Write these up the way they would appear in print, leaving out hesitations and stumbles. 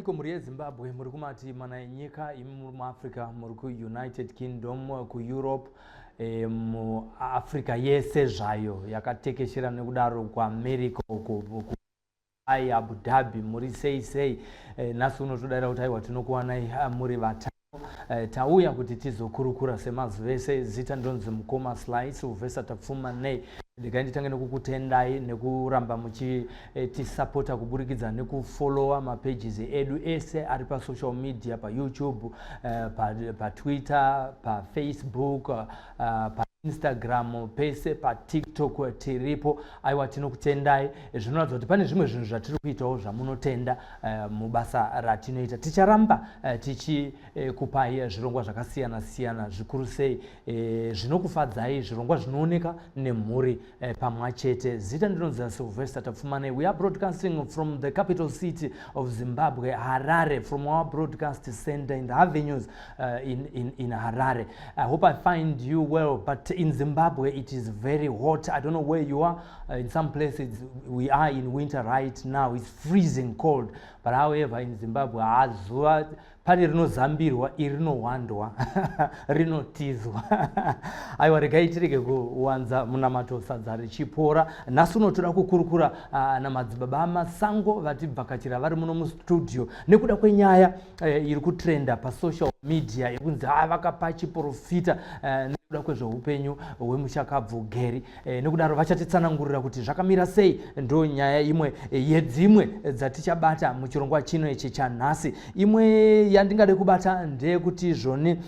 Makadiko mhuri yeZimbabwe, muri kumati mana enyika, imi muri muAfrica, muri kuUnited Kingdom, kuEurope, muAfrica yese zvayo yakatekeshera, nekudaro kuAmerica uko, ai Abu Dhabi, muri sei sei? Nhasi unotodaira kuti aiwa, tinokuwanai muri vatano. Tauya kuti tizokurukura semazuva ese. Zita ndonzi Mukoma Sly Sylvester Tapfuma Nei. Ndigai nditange nekukutendai nekuramba muchitisapota kuburikidza nekufollowa mapages edu ese ari pasocial media, paYouTube, paTwitter, paFacebook, paInstagram pese, paTikTok tiripo. Aiwa, tinokutendai. Zvinoratidza kuti pane zvimwe zvinhu zvatiri kuitawo zvamunotenda mubasa ratinoita. Ticharamba tichikupai zvirongwa zvakasiyana siyana, zvikuru sei zvinokufadzai, zvirongwa zvinooneka nemhuri pamwe chete. Zita ndinonzi Sylvester Tapfumane. We are broadcasting from the capital city of Zimbabwe, Harare, from our broadcast center in the avenues in Harare. I hope I find you well, but in Zimbabwe it is very hot. I don't know where you are. In some places we are in winter right now. It's freezing cold, but however, in Zimbabwe hazuva pane rinozambirwa, iri rinohwandwa, rinotizwa. Aiwa, regai tirege kuwanza munamato, sadza richipora. Nhasi unotoda kukurukura namadzibaba Amasango vatibvakachira vari muno mustudio nekuda kwenyaya iri kutrenda pasocial media yekunzi vakapa chiprofita nekuda kwezveupenyu hwemushakabvu Gary. Nekudaro vachatitsanangurira kuti zvakamira sei. Ndo nyaya imwe yedzimwe dzatichabata muchirongwa chino ichi chanhasi. Imwe yandingade kubata ndeyekuti zvoni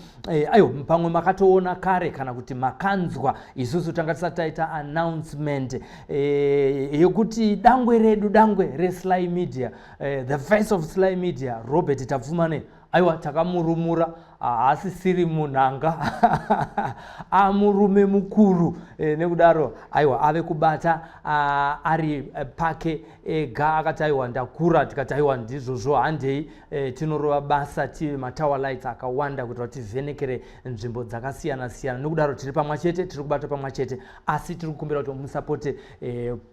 ayo pamwe makatoona kare kana kuti makanzwa, isusu tanga tisati taita announcement yekuti dangwe redu, dangwe reSly Media, the face of Sly Media, Robert Tapfumane, aiwa, takamurumura. Haasisiri munhanga, amurume mukuru. Nekudaro aiwa, ave kubata ari pake ega. Akati, "Aiwa, ndakura." Tikati, "Aiwa, ndizvozvo, handei tinorova basa, tive matower lights akawanda kuitira kuti tivhenekere nzvimbo dzakasiyana siyana." Nekudaro tiri pamwe chete, tiri kubata pamwe chete, asi tiri kukumbira kuti musapote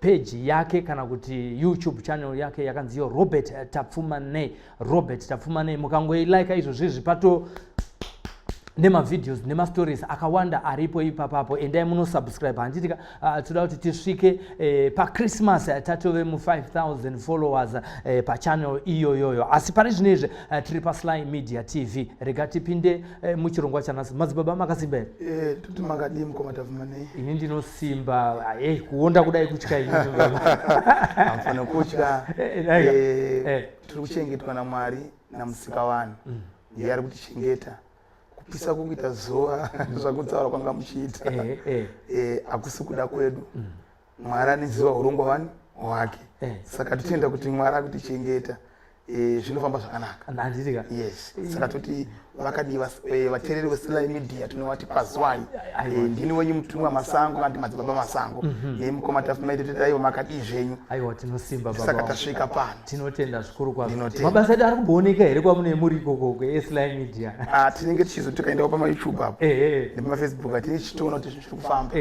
page yake kana kuti YouTube channel yake yakanzi iyo Robert Tapfumane. Robert Tapfumane, mukangoilika izvozvizvi, pato nemavideos nemastories akawanda aripo ipapapo. Endai munosubscribe, handitika? Toda kuti tisvike paChristmas tatove mu5000 followers pachannel iyoyoyo. Asi pari zvino izvi tiri paSly Media TV. Rega tipinde muchirongwa chanhasi. Madzibaba, makasimba here? Toti makadii, mukoma Tapfumanei? Ini ndinosimba. Kuonda kudai kutya ini. Hamufana kutya. Tiri kuchengetwa naMwari, namusika vanhu. Ndiye ari kutichengeta. Kupisa kukuita zuva, zvakutaura kwanga muchiita, hakusi kuda kwedu. Mwari anoziva urongwa wani hwake. Saka totenda kuti Mwari akutichengeta, zvinofamba zvakanaka. Handitika? Yes, saka toti vakadii vateereri veSly Media? Tinovati pazwai. Ndini wenyu mutumwa Masango, kandi Madzibaba Masango nemukoma Tapfumai. Tototi aiwa, makadii zvenyu? Aiwa, tinosimba, baba Saka wangu. Tasvika pano. Tinotenda zvikuru kwazvo. Ndinotenda. Mabasa edu ari kumbooneka here kwamune muri ikoko eSly Media? Ah, tinenge tichizo tikaendawo pamaYouTube apo nepaMafacebook, atinenge tichitoona kuti zvinhu zviri kufamba.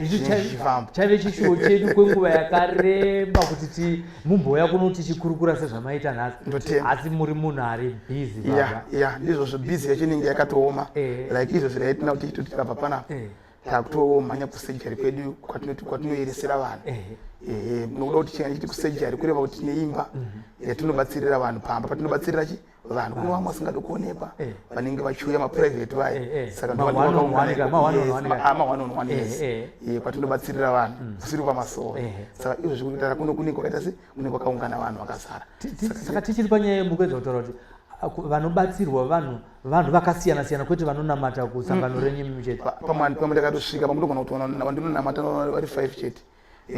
Isu Zvinenge zvichifamba. Chaive chishuwo chedu kwenguva yakareba kuti mumbouya kuno tichikurukura sezvamaita nhasi. Ndotenda. Asi muri munhu ari busy, baba. Ya, ndizvozvo, busy yacho inenge yakatooma. Like izvozvo right now tichitoti tikabva panapa, takutomhanya kusurgery kwedu kwatinoeresera vanhu. Ehe, nokuda kuti chinga chiti kusurgery kureva kuti tine imba yatinobatsirira vanhu, pamba patinobatsirira chi vanhu. Kune vamwe vasingadi kuonekwa, vanenge vachiuya maprivate vaya. Saka Ma one on one ka, ma one on one ka. Ma one on one, yes. Kwatinobatsirira vanhu kusiri kwamasoro. Saka izvozvi kutaura kuno kunenge kwakaita se kunenge kwakaungana vanhu vakazara. Saka tichiri panyaya yemukuedza kutaura kuti vanobatsirwa vanhu vakasiyana siyana, kwete vanonamata kusangano renyu imi chete? Pamwe ndakatosvika pamutogona kutoona vandinonamata vari five chete.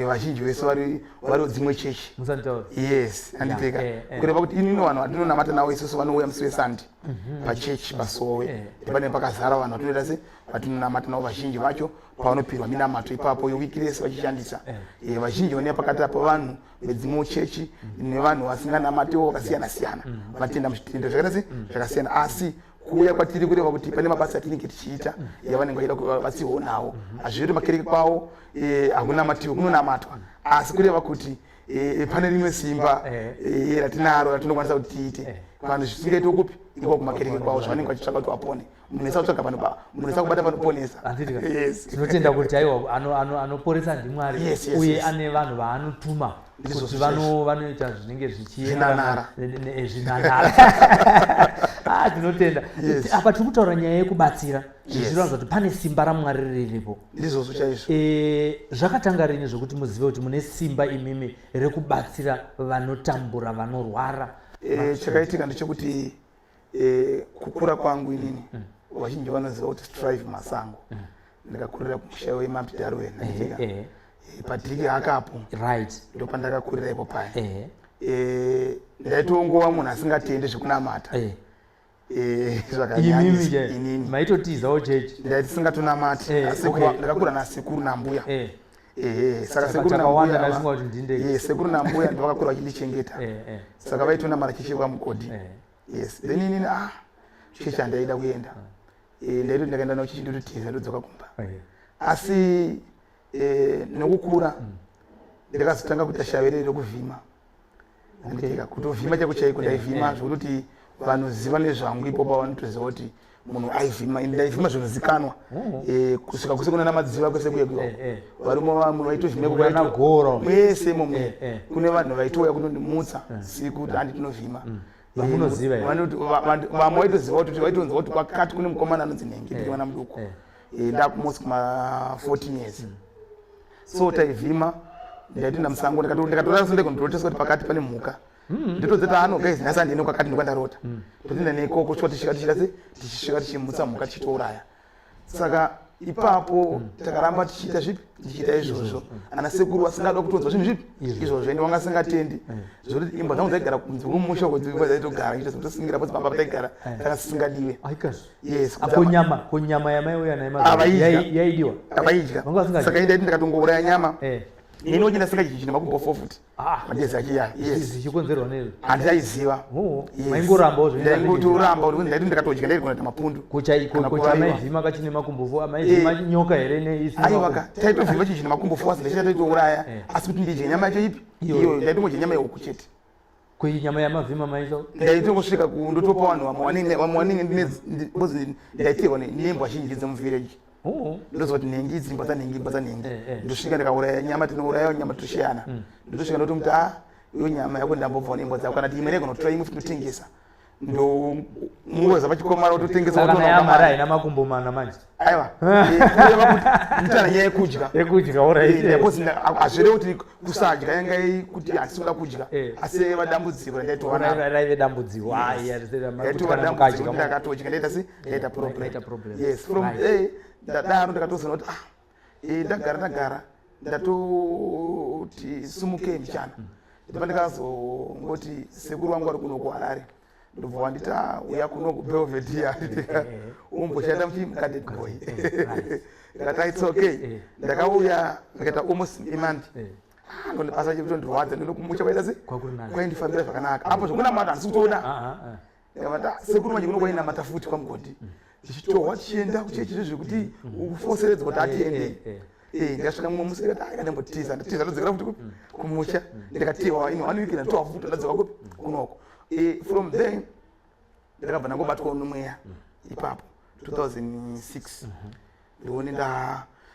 Vazhinji vese vari dzimwe chechi. Musanditaura. Yes, handiteka? Yeah, eh, eh. Kureva kuti inini vanhu vandinonamata navo isusu vanouya musi weSunday pachechi pasowe. Pane pakazara vanhu vatinoita se vatinonamata navo. Vazhinji vacho pavanopirwa minamato ipapo yewiki rese vachishandisa. Vazhinji vanouya pakati apo vanhu vedzimwewo chechi nevanhu vasinganamatiwo vakasiyana siyana, vatenda muzvitendero zvakaita se zvakasiyana. Asi kuuya kwatiri kureva kuti pane mabasa atinenge tichiita yavanenge vachida kubatsirwawo nawo. Hazviri makereke kwavo hakunamatiwe, kunonamatwa, asi kureva kuti Pane rimwe simba ratinaro ratinokwanisa kuti tiite vanhu zvisingaite kupi iko kumakereke kwavo zvavanenge vachitsvaka kuti vapone. Munhu esa kutsvaga pano, munhu esa kubata panoponesa. Yes. Tinotenda kuti aiwa, anoporesa ndiMwari uye ane vanhu vaanotuma kuti vanoita zvinenge zvichienderana zvinanara. Ah, tinotenda. Apa tiri kutaura nyaya yekubatsira, zvichiratidza kuti pane simba raMwari riripo. Ndizvozvo chaizvo. Zvakatanga rini zvokuti muzive kuti mune simba imimi rekubatsira vanotambura, vanorwara? Chakaitika ndechekuti kukura kwangu inini, vazhinji vanoziva kuti Strive Masango, ndakakurira kumusha weMount Darwin padhiki hakapo. Ndopandakakurira ipo paya. Ndaitongova munhu asingatendi zvekunamata zvakanyanyisa inini. Maitotizawo chechi? Ndaiti singatonamati. Ndakakura nasekuru nambuya. Ehe, saka sekuru Takawanda ndafunga kuti ndinde. Yes, sekuru nambuya ndovakakura vachindichengeta. Saka vaitonamara chechi kwaMugodhi. Yes, then inini, ah, chechi handaida kuenda. Ndaitoti ndakaenda nawo chechi ndototiza, ndodzoka kumba. Asi nokukura ndakazotanga kuita shaverere rekuvhima. Handitika kutovhima chaiko chaiko, ndaivhima zvekutoti vanoziva nezvangu ipo pavanotoziva kuti munhu aivhima. Ndaivhima zvinozikanwa. Kusvika kwese kuna namadziva, kwese kuye kuyo varume vamwe vaitovhima. Kuna Goro. Mwese imomo kune vanhu vaitouya kunondimutsa siku kuti handi tinovhima. Vamunoziva here? Vamwe vaitoziva kuti, vaitonzwa kuti kwakati kune mukomana anonzi Nhengi. Ndiri mwana muduku. Ndakumosi kuma 14 years, so taivhima. Ndaitoenda musango, ndikatora ndikondoroteswa kuti pakati pane mhuka. Ndotodza kuti ano guys, nhasi handiende kwakati, ndokwandarota. Totoenda neikoko, kusvika tisvika, tichita se tichisvika tichimutsa mhuka, tichitouraya. Saka ipapo takaramba tichiita zvipi, tichiita izvozvo. Ana sekuru vasingada kutonzwa zvinhu zvipi izvozvo, ende vanga singatendi zvokuti imbwa dzangu dzaigara kunze kwemusha uko, imbwa dzaitogara iita sekutosingira pose pamba pataigara, taka sisingadiwe. Aikazvo. Yes. Ko nyama yamaiuya naye Ah, vaidya. yaidiwa? Avaidya. Vanga vasingadyi? Saka indaiti ndikatongouraya nyama, ini uchinda singadyi chine makumbo 4 futi. Madezi achiya, yes. Zvichikonzerwa nezvo? Handaiziva. Oh, maingorambawo zvinoita. Ndaingotoramba kuti ndaiti ndikatodya ndaigona kuita mapundu. Kana Kocha kuraiwa. maivhima kachine makumbo 4, maivhima nyoka here neisina Aiwa. makumbo? Ka taitovhima chinhu chine makumbo 4, asi ndachiita taitouraya. Asi kuti ndidye nyama yacho ipi? Iyoyo. Iyoyo ndaitongodya nyama yehuku chete. Ko nyama yamavhima maisa? Ndaitongosvika kundotopa vanhu vamwe vanenge because ndaitirwa nembwa zhinji dzemuvillage. Ndoziva kuti nhengi idzi, imbwa dzanhengi, imbwa dzanhengi. Ndosvika ndikauraya nyama, tinouraya nyama toshiyana. Ndotosvika ndotomuti, a iyo nyama yako ndambobva nembwa dzako, kana kuti imwe ndaigonotora imwe futi ndotengesa, ndomuweza pachikomara ototengesa. Saka Wotoona naye mari kamari. haina makumbo mana manje? Aiwa. Kureva kuti nditaura nyaya yekudya. Yekudya, alright. Because hazvirevi kuti kusadya yanga kuti handisi kuda kudya, asi yaiva dambudziko randaitova naro. Raive dambudziko. Yaitova dambudziko kuti ndakatodya ndaita se ndaita problem. Ndaita problem. Yes, from there ndadaro ndakatozoona kuti, ah, ndagara ndagara ndatoti sumukei mbichana. Ndipo ndakazongoti sekuru vangu vari kuno kuHarare, ndobva wanditi, "Ah, uya kuno kuBelvedere umboshanda muchigarden boy." Ndikati, "It's okay." Ndakauya, ndikaita almost a month. Ndone basa chekutondirwadza, ndinokumusha kwaita se Kwakuri nani. Kwaindifambira zvakanaka. Apo zvokunamata handisi kutoona. Ndikavati, "Ah, sekuru, manje kuno kwainamata futi kwaMugodhi, tichitohwa tichienda kuchechi zvezvekuti ufoseredzwa kuti atiendei." Ndikasvika mumwe musi ndikati, "Ah, ndambotiza." Ndatiza, ndodzokera futi kupi? Kumusha. Ndikatiwa ino one week, ndatowa futi, ndadzoka kupi? Kunoko. From there ndakabva ndangobatwawo nomweya ipapo 2006. Ndione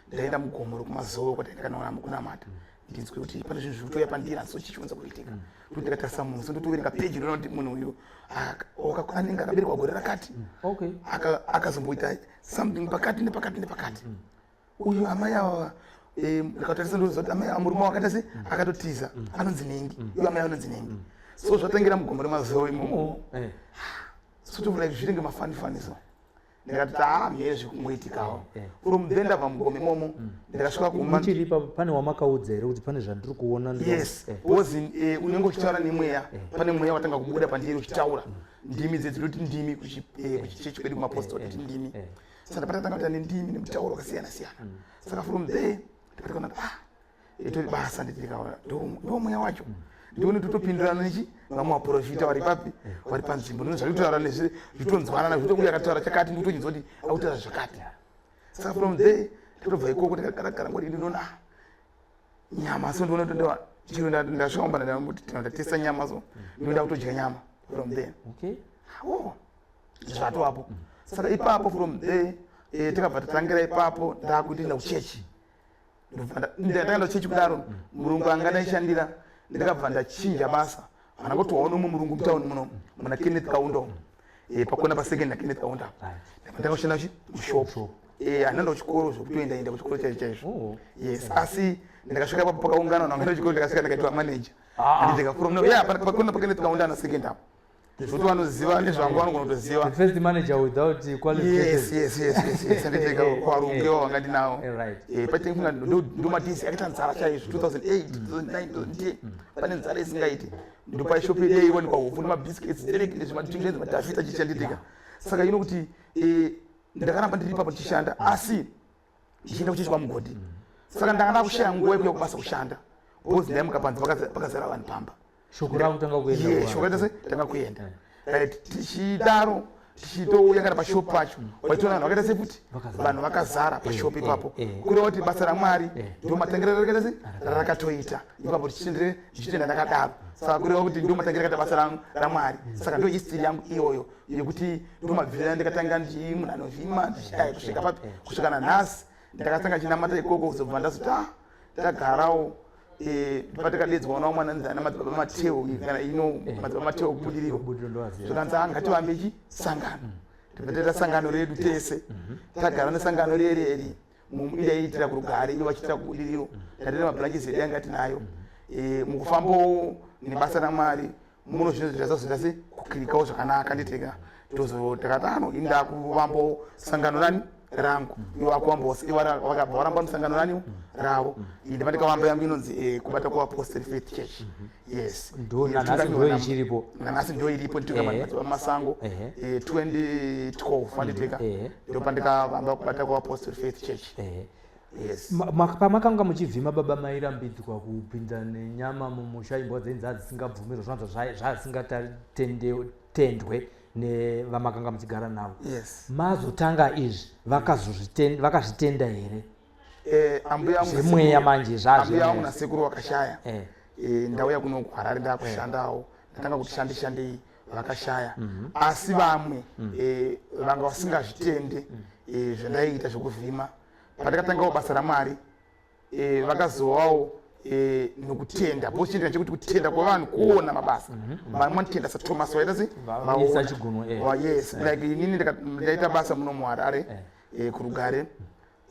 ndaenda mugomo rekuMazowe kwataenda kana kunamata, ndinzwe kuti pane zvinhu zviri kutouya pandiri, handisi chichiunza kuitika. Kuti ndikatarisa munhu so, ndotoverenga peji, ndoona kuti munhu uyu anenge akaberekwa gore rakati, akazomboita something pakati nepakati nepakati. Uyu amai ava, ndikatarisa ndoziva kuti amai ava murume wakaita se akatotiza, anonzi Nhengi. Uyu amai anonzi Nhengi. So zvatangira mugomo remaZowe imomo. Sort of like zvinenge mafanifani. So ndikati, taa mhere zvekungoitikawo. From there ndabva mugomo imomo, ndikasvika kumba. Muchiri ipapo, pane wamakaudza here kuti pane zvandiri kuona? Yes, because unenge uchitaura nemweya. Pane mweya watanga kubuda pandiri uchitaura ndimi dzedzi, toti ndimi kuchichechi kwedu kumapostori, toti ndimi. Saka patatanga kuita nendimi nemutauro wakasiyana siyana. Saka from there ndikatoona kuti, ah, itori basa. Nditikaona ndo mweya wacho, ndione totopindirana nechi vamwe vaprofita vari papi, vari panzvimbo, ndino zvari kutaura nezve zvitonzwanana, zvitokuti akataura chakati, ndikutonzwa kuti akutaura zvakati. Saka from there ndakatobva ikoko, ndakagara gara ngori, ndinoona, ah, nyama. So ndiona kuti Chiro ndasvika kumba ndatesta nyama so ndinoda kutodya nyama from there. Okay. Oh, zvatovapo. Saka ipapo from there takabva tatangira ipapo, ndakutoenda kuchechi. Ndakaenda kuchechi kudaro, murungu anga ndaishandira, ndakabva ndachinja basa. Hana kuti waona umwe murungu mutauni muno muna Kenneth Kaundo, pakona pasecond na Kenneth Kaunda. Ndakashanda mushop. Handina kuchikoro zvokutoenda enda kuchikoro chaizvo chaizvo. Yes, asi ndakasvika ipapo pakaungana vanhu vangaenda kuchikoro, ndakasvika ndakaitwa manager. Handiteka from no, yeah, pakona paKenneth Kaunda na second apo, zvokuti vanoziva nezvangu vanogona kutoziva. The first manager without qualifications. Yes, handiteka kwarungu ivo vanga ndinawo. Paitenga ndomadhisi akaita nzara chaizvo 2008, 2009, 2010, pane nzara isingaiti. Ndopaishop yedu yaiwanikwa hupfu nemabiscuits derek nezvimadrinks madhafita chichanditika. Saka ino kuti ndakaramba ndiri ipapo ndichishanda, asi ndichienda kuchechi kwaMugodhi. Saka ndanga ndakushaya nguva yekuya kubasa kushanda because ndaimuka panze pakazara vanhu pamba. Shoko rakutanga kuenda. Yes, shoko raita se tanga kuenda. Right, tichidaro tichitouya kana pashop pacho waitoona vanhu vakaita sekuti Vakazara. Vanhu vakazara pashop ipapo. Kureva kuti basa raMwari ndo matangira rakaita se rarakatoita ipapo, tichitendere ndichitenda ndakadaro. Saka kureva kuti ndo matangira akaita basa raMwari. Saka ndo history yangu iyoyo yekuti ndo mabviro andikatanga ndi munhu anovhima ndichidai kusvika papi, kusvika nanhasi. Ndakatanga chinamata ikoko, kuzobva ndazoti ah, tagarawo patakadedzwa nawo mwana nzana Madzibaba Mateo, kana ino Madzibaba Mateo kuBudiriro. Budiriro ndovaziva. Zvikanzi, "Ah, ngativambe chi sangano." Tibva taita sangano redu tese, tagara nesangano rereri indaiitira kuRugare, ivo vachiitira kuBudiriro. Tataita mabranches edu yanga tinayo. Mukufambawo nebasa raMwari muno zvino zvitazoita se kukirikawo zvakanaka nditeka tozo takati ano inda kuvambawo sangano rani rangu, ivo vakuvambawo, ivo vakabva varamba musangano rani ravo. Inde pandikavamba yangu inonzi Kubata kuApostle Faith Church, yes. Ndo nanhasi ndo ichiripo. Nanhasi ndo iripo, nditoka Masango. 2012 panditeka ndo pandikavamba Kubata kuApostle Faith Church. Yes. Pamakanga muchivhima baba, mairambidzwa kupinda nenyama mumusha, imbwa dzenyu dzadzisingabvumirwa, zvanza zvasingatendwe nevamakanga muchigara navo. Yes. Mazotanga izvi vakazvitenda here? Ambuya vangu Zvemweya manje. Ambuya vangu nasekuru vakashaya. Ndauya kuno kuHarare, ndakushandawo, ndatanga kuti shande shandei, vakashaya. Asi vamwe vanga vasingazvitende zvandaiita zvekuvhima. Pandakatangawo basa raMwari, vakazovawo nokutenda, because chinoita chekuti kutenda kwavanhu kuona mabasa. Vamwe vanotenda saThomas, waita se Vaisa chigunwe. Yes, like inini ndaita basa muno muHarare, kuRugare.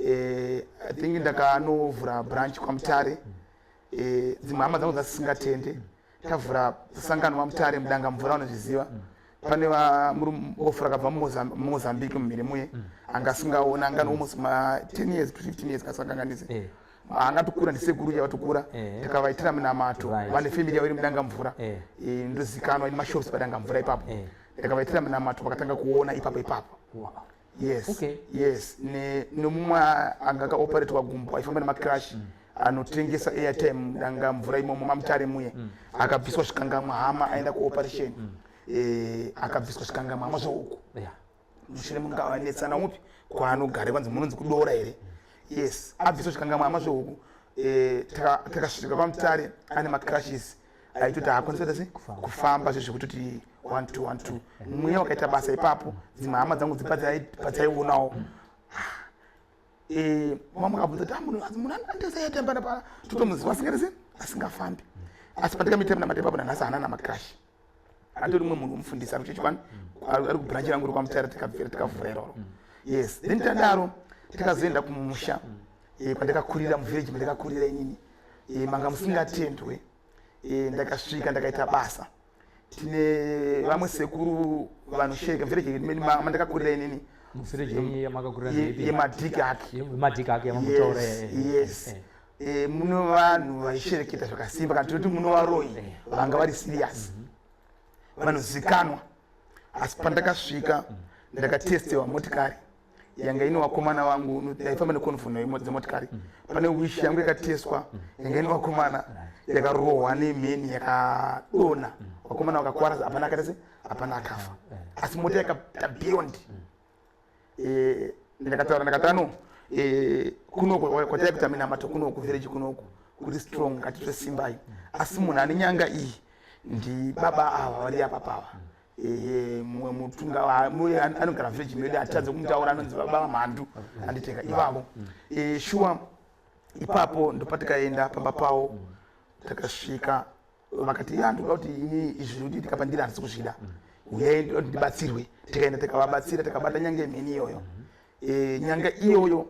I think ndakanovhura branch kwaMutare. Dzimwe hama dzangu dzasisingatende. Tavhura sangano vaMutare mudanga mvura, vanozviziva. Pane vamurubofu rakabva muMozambique mumhiri muye, anga asingaona, anga almost ma 10 years to 15 years kasakanganise. Angatokura ndisekuru chavatokura. Takavaitira minamato. Vane family yavo iri mudanga mvura. Ndozikanwa ine mashops padanga mvura ipapo. Ndakavaitira minamato, vakatanga kuona ipapo ipapo. Yes. Yes, nemumwe anga akaoperetwa gumbo, aifamba nemacrutch, anotengesa airtime danga mvura imomo maMutare muye, akabviswa zvikangamwa hama, aenda kuoperation, akabviswa zvikangamwa hama zvouku. Mushure mungavanetsana upi kwaanogara, kwanzi munonzi kudora here? Yes, abviswa zvikangamwa hama zvehuku. Takasvika kwaMutare ane macrutches, aitoti haakwanisi kuita se kufamba zvezvekutoti 1 2 1 2. Mweya wakaita basa ipapo. Dzimwe hama dzangu padzaionawo, vamwe vakabvunza kuti, "Ah, munhu andisayatamba napa totomuziva asingaiti se asingafambi." Asi pandikamuitira munamato ipapo, nanhasi haana namacrutch. Atori mumwe munhu womufundisi ari kuchechi kwani, ari kubranch rangu rokwaMutare. Tikabvira tikavhura iroro. Yes, then tadaro takazoenda kumusha kwandakakurira, muvillage mandakakurira inini, manga musingatendwe. Ndakasvika ndakaita basa. Tine vamwe sekuru vanoshereka muvillage mandakakurira inini. Muvillage yenyu yamakakurira? Yemadhiki ake. Yemadhiki ake yamamutaura. Yes. Muno vanhu vaishereketa zvakasimba, kana tinoti muno varoyi vanga vari serious, vanozikanwa. Asi pandakasvika ndakatestewa motikari yanga ine vakomana vangu. Ndaifamba neconvoy dzemotikari. Pane Wish yangu yakateswa yanga ine vakomana, yakarohwa nemheni, yakadonha, vakomana vakakwara. Hapana akaita se hapana akafa, asi mota yakapita beyond. Ndakataura ndakati ano kunoku kwataikuita minamato kunoku village kunoku. kuri strong, ngatitosimbai. Asi munhu ane nyanga iyi ndibaba ava vari apa pava. Mumwe mutunga anogara village medu, atadze kumutaura, anonzi baba Mhandu, anditeka ivavo. Shuwa ipapo ndopatikaenda pamba pavo. Takasvika, vakati, "Ya, ndoda kuti ini izvi zviri kuitika pandiri handisi kuzvida, uyai, ndoda kuti ndibatsirwe." Tikaenda, tikavabatsira, tikabata nyanga yemheni iyoyo. Nyanga iyoyo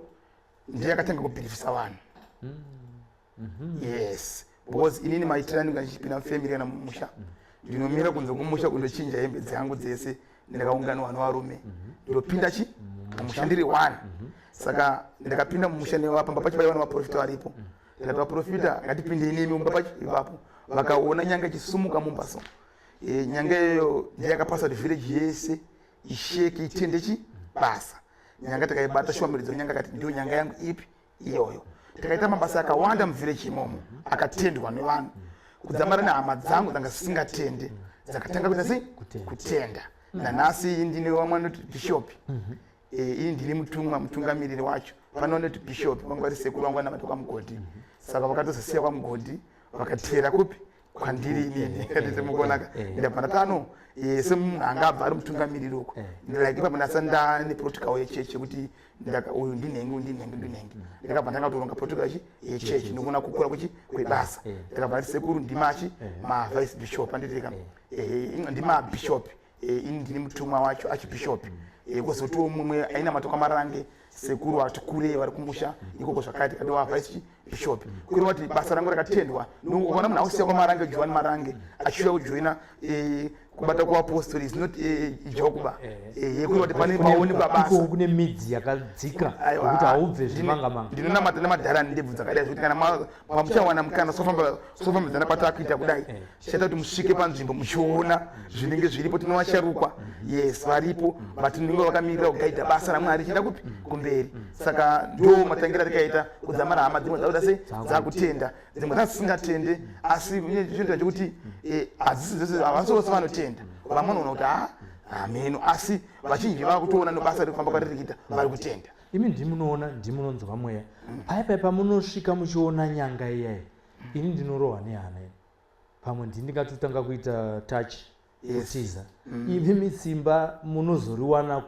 ndiyo yakatanga kubhilivhisa vanhu. Yes, because inini maitiro andinga ndichipinda mufamily kana mumusha, ndinomira kunze kumusha kundochinja hembe dzangu dzese. Ndakaunganwa nevarume, ndopinda chi mumusha ndiri one. Saka ndakapinda mumusha nevapamba pacho, vaiva nevaprofita varipo. Ndikati, "Vaprofita, ngatipindei nemi mumba pacho." Ipapo vakaona nyanga ichisumuka mumba. So nyanga iyoyo ndiyo yakapasa kuti village yese isheke, itende chi basa. Nyanga takaibata shuwa. Miridzo nyanga akati, "Ndiyo nyanga yangu ipi iyoyo." Takaita mabasa akawanda muvillage imomo akatendwa nevanhu, kudzamara nehama dzangu dzanga dzisingatende dzakatanga kuita sei? Kutenda. Kutenda. Nanhasi ndine vamwe vanoti bishop. Ini ndini mutumwa, mutungamiriri wacho. Pane vanoti bishop vanga vari sekuru vangu vanamata kwaMugodhi, saka vakatozosiya kwaMugodhi, vakatera kupi? Kwandiri inini. Nditi mukuonaka, ndabva ndatano semunhu angabva ari mutungamiriri uko, like ipapo ndasa ndane protocol yechechi yekuti uyu ndinhengi, uyu ndinhengi, ndinhengi. Ndakabva ndanga kutoronga protocol yechechi nokuona kukura kuchi kwebasa. Ndakabva ndati, "Sekuru ndimachi mavice bishop, anditika ndimabishop, ini ndini mutumwa wacho, archbishop." Kwozotiwo mumwe ainamata kwaMarange, sekuru vati kurei vari kumusha ikoko zvakare, tikati wa vice bishop. Kureva kuti basa rangu rakatendwa. Ukaona munhu ausiya kwaMarange, Joani Marange, achiuya kujoina kubata kuapostori is not jokuba. Kureva kuti pane paonekwa basa. Iko kune midzi yakadzika Aiwa, yekuti haubve zvimanga manga. Ndinonamata nemadhara ndebvu dzakadai zvekuti kana pamuchawana mukana sofambidzana kwatakuita kudai, chaita kuti musvike panzvimbo muchiona zvinenge zviripo. Tinovasharukwa, yes, varipo, but ndinge vakamirira kugaidha basa raMwari chienda kupi? Kumberi. Saka ndo matangira tikaita kudzamara hama dzimwe dzakuda sei? Dzakutenda. Dzimwe dzadzisingatende, asi chinoita chekuti hadzisi dzese, havasi vose vanotenda. Vamwe vanoona kuti ha, hameno, asi vazhinji vakutoona nebasa riri kufamba kwariri kuita, vari kutenda. Imi ndimunoona, ndimunonzwa mweya pai pai pamunosvika muchiona nyanga iyayi. Ini ndinorohwa nehana ini, pamwe ndini ndingatotanga kuita touch, kutiza. Imi mitsimba munozoriwana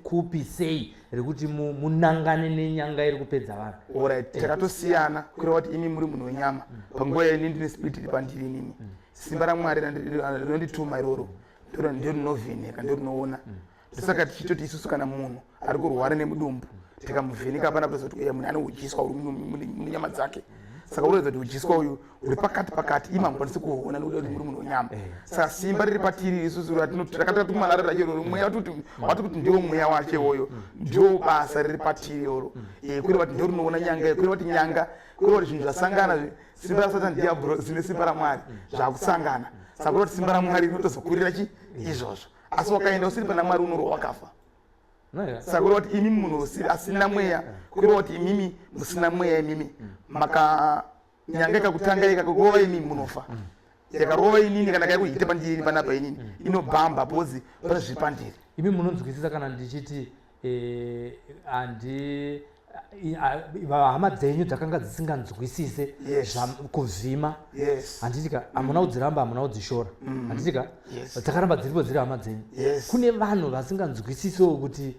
kupi, sei rekuti munangane nenyanga iri kupedza vanhu? Alright, takatosiyana. Kureva kuti imi muri munhu wenyama panguva yeni ndine spirit iri pandiri inini. Simba raMwari rinondituma iroro ndio rinovheneka, ndio rinoona. Ndosaka tichitoti isusu kana munhu ari kurwara nemudumbu, tikamuvheneka, hapana kutoziva kuti uya munhu ane udyiswa uri munyama dzake. Saka unoratidza kuti udyiswa uyu uri pakati pakati, imi hamukwanisi kuhuona nekuda kuti muri munhu wenyama. Saka simba riri patiri isusu rakatatumwa naro racho iroro, mweya wati kuti ndiwo mweya wacho iwoyo, ndio basa riri patiri iroro. Kureva kuti ndio rinoona nyanga iyo. Kureva kuti nyanga, kureva kuti zvinhu zvasangana, simba raSatan diablo ne simba raMwari zvakusangana. Saka kureva kuti simba raMwari rinotozokurira chi izvozvo. Asi wakaenda usiri pana Mwari, unorohwa wakafa. Saka kureva kuti imi munhu asina mweya, kureva kuti imimi musina mweya, imimi maka nyanga ikakutanga, ikakurova, imimi munofa. Yakarova inini, kana kaikuhita pandiri panapa inini, inobhamba pozi pane zviri pandiri. Imi munonzwisisa kana ndichiti handi hama dzenyu dzakanga dzisinganzwisise kuvhima? Yes. Handitika hamuna kudziramba, hamuna kudzishora, handitika? Yes. Dzakaramba dziripo, dziri hama dzenyu. Yes. Kune vanhu vasinganzwisisewo kuti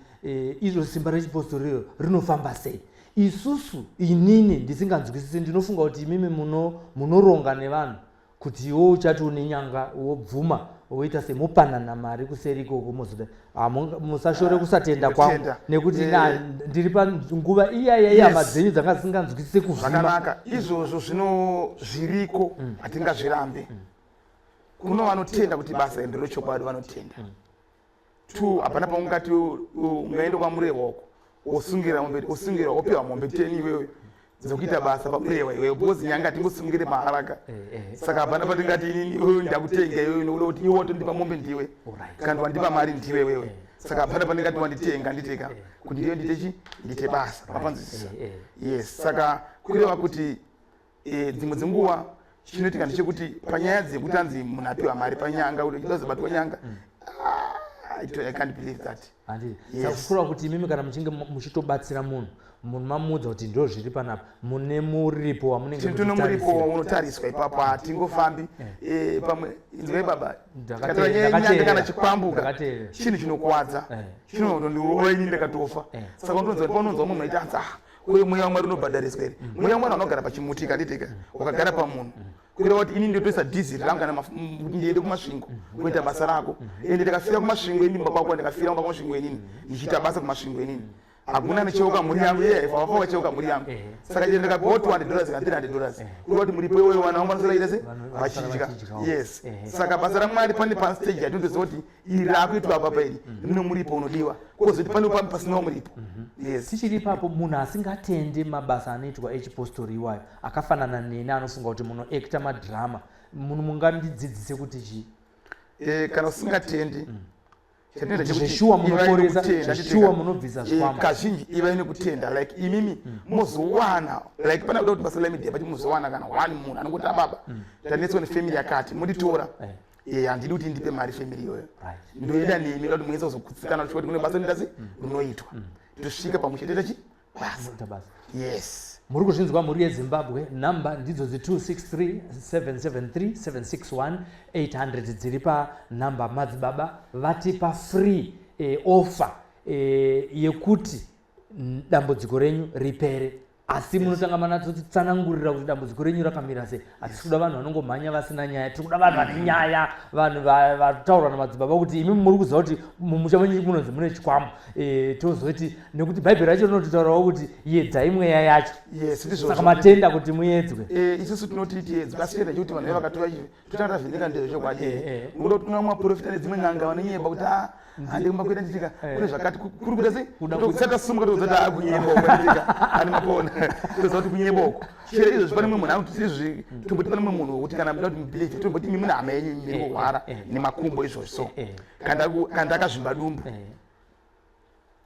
izvo simba rechipostori iro rinofamba sei. Isusu, inini ndisinganzwisisi, ndinofunga kuti imimi munoronga nevanhu kuti iwe uchati une nyanga, wobvuma, woita semupanana mari kuseri ikoko, mozoda. Musashore kusatenda kwangu, Kutenda. nekuti ndiri panguva iyaya ihama dzenyu dzanga dzisinganzwisise kuvhima. Zvakanaka izvozvo, zvino zviriko, hatingazvirambe. Kuno vanotenda kuti basa iri nderechokwadi, vanotenda. Two, hapana paungati ungaenda kwaMurehwa uko, wosungira mombe, wosungira, wopiwa mombe 10 iwewe dzekuita basa paMurehwa iwewe, because nyanga hatingosungire maharaka. Saka hapana patingati inini iwewe ndakutenga iwewe nokuda kuti iwe watondipa mombe ndiwe, kana wandipa mari ndiwe wewe. Saka hapana pandingati wanditenga, nditeka kuti ndiyo ndite chi ndite basa, mapanzwisisa? Yes. Saka kureva kuti dzimwe dzenguva chinoitika ndechekuti panyaya dzekuti anzi munhu apiwa mari panyanga, kuti uchida kuzobatwa nyanga. I can't believe that. Handiti saka kuti imimi kana muchinge muchitobatsira munhu, munhu mamuudza kuti ndo zviri panapa, mune muripo wamunenge? Tine muripo unotariswa ipapo, hatingofambi. Pamwe inzwai baba, Ndakateerera. kana chikwambuka Ndakateerera. chinhu chinokuwadza, chinotondirowa ini ndakatofa. Saka unotonzwa kuti paunonzwa munhu aiti anzi, ah, uye mweya waMwari unobhadhariswa here? Mweya waMwari unogara pachimuti kanditika wakagara pamunhu, kureva kuti ini ndotoisa dhiziri rangu kana kuti ndiende kuMasvingo kunoita basa rako. Ende ndikafira kuMasvingo ini, mumba kwako, ndikafira mumba kuMasvingo inini, ndichiita basa kuMasvingo inini, hakuna necheuka mhuri yangu iye haifa wafa wacheuka mhuri yangu. Saka chero ndikapiwa $200 kana $300, kureva kuti muripo iwoyo vana vangu vanosara ita se vanosara vachidya. vachidyawo. Yes. Saka basa raMwari pane pastage yatinotoziva kuti iri raakuitwa apa iri rine muripo unodiwa, kozoti pane pamwe pasinawo muripo. Yes. Tichiri ipapo, munhu asingatendi mabasa anoitwa echipostori iwayo, akafanana neni, anofunga kuti munoacta madhirama, munhu mungandidzidzise kuti chii? Kana usingatendi, chatinoita chekuti Zveshuwa ivai munoporesa, nekutenda, zveshuwa chitika. munobvisa zvikwambo. Kazhinji ivai nekutenda, like imimi mozowana, like pana kuda kuti pasocial media pachi muzowana kana one munhu anongoti, "Ababa, tanetswa nefamily yakati, munditora." Handidi kuti ndipe mari family iyoyo. Ndoenda nemi, da kuti muenza kuzogutsikana kuti kune basa rinoita se rinoitwa, tosvika pamwe chete tachi basa. Munoita basa. Yes. Muri kuzvinzwa, mhuri yeZimbabwe, nhamba ndidzo dzi263 773 761 800 dziri panhamba. Madzibaba vatipa free offer yekuti dambudziko renyu ripere, asi munotanga manatsotitsanangurira kuti dambudziko renyu rakamira sei. Hatisi kuda vanhu vanongomhanya vasina nyaya, tiri kuda vanhu vane nyaya, vanhu vataurwa namadzibaba kuti imi muri kuziva kuti mumusha menyu munonzi mune chikwambo. Tozoti nekuti Bhaibheri racho rinototaurawo kuti yedzai mweya yacho. Yes, ndizvozvo. Saka matenda kuti muedzwe. Isusu tinoti tiedzwe, asi chenda chekuti vanhu vavakatora totanga tavheneka ndezvechokwadi. Ngokuda kuti kuna vamwe vaprofita nedzimwe n'anga vanonyeba kuti a handi kumba kuita nditika kune zvakati kuri kuita sei. Tisati tasumuka toudza kuti a kunyeba uko, nditika ani mapona, toziva kuti kunyeba uko. Chero izvozvi pane mumwe munhu anoti izvozvi, tomboti pane mumwe munhu wekuti kana muda kuti mubelieve, tomboti imi mune hama yenyu iri kurwara nemakumbo izvozvi, so kana akazvimba dumbu,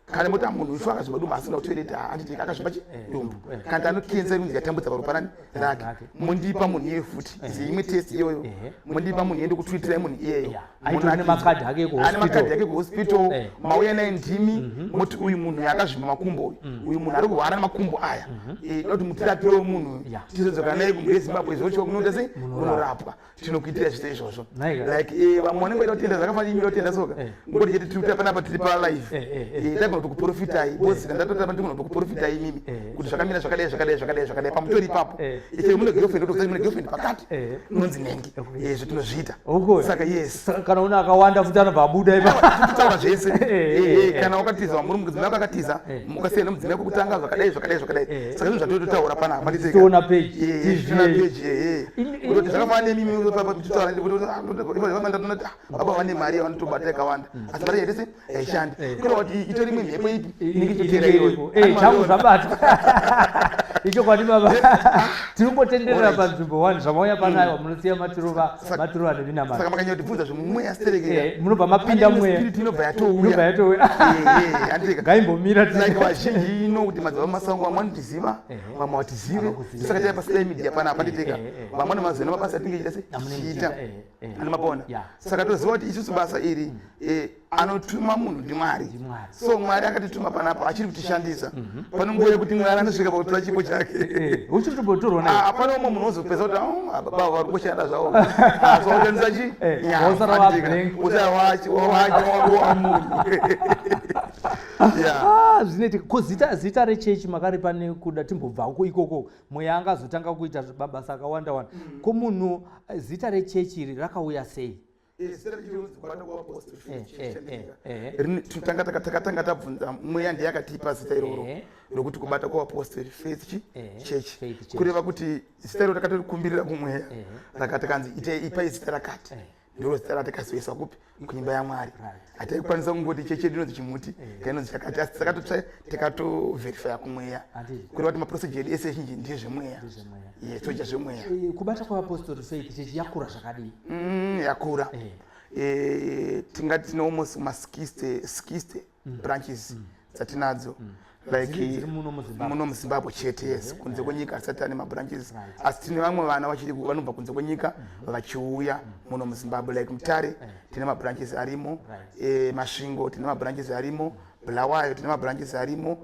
kana moti munhu ifu akazvimba dumbu asina kutoilet, handiti akazvimba chi dumbu, kana ano cancer inonzi yatambudza paropa rani rake, Rake. Mundipa munhu iyeyo futi imwe test iyoyo, mundipa munhu iye, ndokutwitirai munhu iyeyo. Aitori nemakadhi ake Ane makadhi ekuhospital. Ake kuhospital. Mauya naye ndimi, moti uyu munhu akazvimba makumbo uyu, uyu munhu ari kurwara nemakumbo aya. Da kuti mutirapirewo munhu, tizodzoka naye kumhuri yeZimbabwe, zvochiwa kunoita sei, kunorapwa. Tinokuitira zvese izvozvo. Naika. Like vamwe vanenge vaida kutenda zvakafanana, imi kutenda soka, ngoti chete tiri kuita panapa, tiri palive. Tagona kuti kuprofitai because kana ndatotamba ndigona kuti kuprofitai imimi kuti zvakamira zvakadai, zvakadai, zvakadai, zvakadai pamutori ipapo. Chero mune girlfriend, otokuzai mune girlfriend pakati inonzi nengi. Zvo tinozviita. Uko. Saka yes. Saka kana una akawanda futi anobva abuda ipa. Titaura zvese. Kana wakatiza muri mudzimai wako akatiza, ukasiyana nemudzimai wako kutanga, zvakadai, zvakadai, zvakadai. Saka zvinhu zvatototaura panapa nditega. Tiona page, TV. Tiona page, Kutoti zvakafanana nemimi tichitaura, baba vane mari yavanotobata yakawanda, asi mari yaita se haishandi, kureva kuti itori imwe mhepo ipi inenge ichitera iyoyo. Changu zvabatwa ichokwadi baba, tiringotenderera panzvimbo one. Zvamauya panayo, munosiya matirova matirova neminamata. Saka makanyanya kutibvunza zvemumweya stereke, Munobva mapinda mweya. Spirit inobva Inobva yatouya. Yatouya. Andika Ngaimbomira. Like vazhinji ino kuti madzibaba Masango, vamwe vanotiziva, vamwe hatizive. Havakuzive. Saka taya pasocial media panapa nditeka, vamwe vane mabasa atinge chiita se Amunenge tichiita. muchiita, Ane mapona. Saka toziva kuti isusu basa iri, anotuma munhu ndiMwari. NdiMwari. So Mwari akatituma panapa, achiri kutishandisa. Pane nguva yekuti Mwari anosvika pakutora chipo chake. Uchiri kutombotorwa naye. Ah, pane umwe munhu ozopedza kuti, "Oh, baba vari kungoshanda zvavo." Ah, so washandisa chi nyama, wosara wa andika. blank. Wosara wachi wa munhu. Yeah. Ah, zvinoitika ko zita rechechi makaripa nekuda timbobvako ikoko, mweya angazotanga kuita mabasa akawanda wanda ko munhu, zita rechechi iri rakauya sei? Zita rechechi Kubata kwaApostle Faith Church, chandika. Takatanga tabvunza mweya, ndiye akatipa zita iroro rokuti Kubata kwaApostle Faith Church. Faith Church. Kureva kuti zita iroro takatorikumbirira kumweya, rakati kanzi ipai zita rakati, ndiro zita ratakazoisa kupi, kuimba yaMwari. Hataikwanisa kungoti chechi yedu inonzi chimuti kainonzi chakati, asi takatotsva tikatoverifya kumweya. Kureva kuti maprocedure edu ese ezhinji ndezvemweya. Ndezvemweya. Ye, toita zvemweya. Kubata kwaApostle Faith Church yakura zvakadii? Yakura. Tingati tine almost ma60 60 branches. Dzatinadzo like Dziri muno muZimbabwe? Muno muZimbabwe chete, yes. Kunze kwenyika hatisati tane mabranches, asi tine vamwe vana vachiri vanobva kunze kwenyika vachiuya muno muZimbabwe, like Mutare tine mabranches arimo, Masvingo tine mabranches arimo, Bulawayo tine mabranches arimo,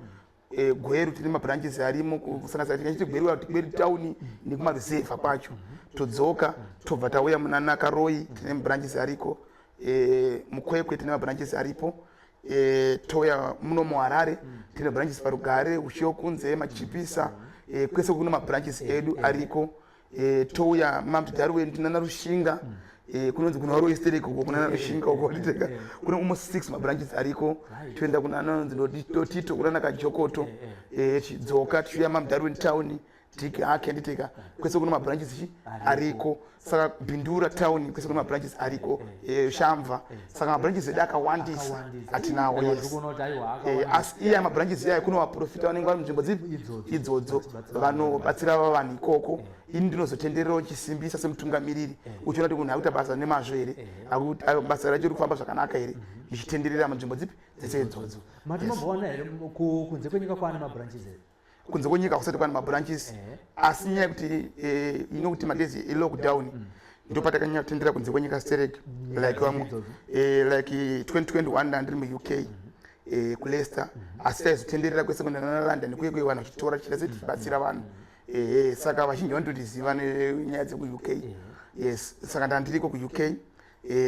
Gweru tine mabranches arimo, kusanganisira tingachiti Gweru, Gweru town nekumaruzevha kwacho. Todzoka, tobva tauya muna Nakaroi, tine mabranches ariko, muKwekwe tine mabranches aripo, touya muno muHarare, tine branches paRugare, Ushewokunze, Machipisa, kwese kune mabranches edu ariko. Touya Mount Darwin, tinana Rushinga, kunonzi kuna Roisterek uko, kunana Rushinga uko titega kune almost six mabranches ariko. Toenda kuna anonzi Dotito, kunana Kajokoto, chidzoka tichiuya Mount Darwin town, Tiki ake nditeka kwese kune mabranches chi ariko. Saka Bindura town, kwese kune mabranches ariko, Shamva. Saka mabranches edu akawandisa Akawandisa. atinawo. Aiwa, yes. ndiri kuona kuti aiwa, akawandisa. Asi iye mabranches iyayo kune vaprofita vanenge vari munzvimbo dzipi? Idzodzo. Idzodzo. Vachibatsira. Vanobatsira vanhu ikoko. Ini ndinozotendererawo chisimbisa semutungamiriri, uchiona kuti munhu akuita basa nemazvo here, basa racho riri kufamba zvakanaka here, ndichitenderera munzvimbo dzipi dzese idzodzo. Mati mambowana here kunze kwenyika kwaane mabranches here? Kunze kwenyika kusati kwane mabranches, asi nyaya yekuti inokuti madays elockdown ndo patakanyanya kutendera kunze kwenyika sterek, like vamwe Idzodzo. Like 2021 ndandiri muUK, kuLeicester, asi taizotenderera kwese kuenda nana London kuye kuye, vanhu vachitora tichiita sei, tichibatsira vanhu. Saka vazhinji vanototiziva nenyaya dzekuUK, yes. Saka ndandiriko kuUK,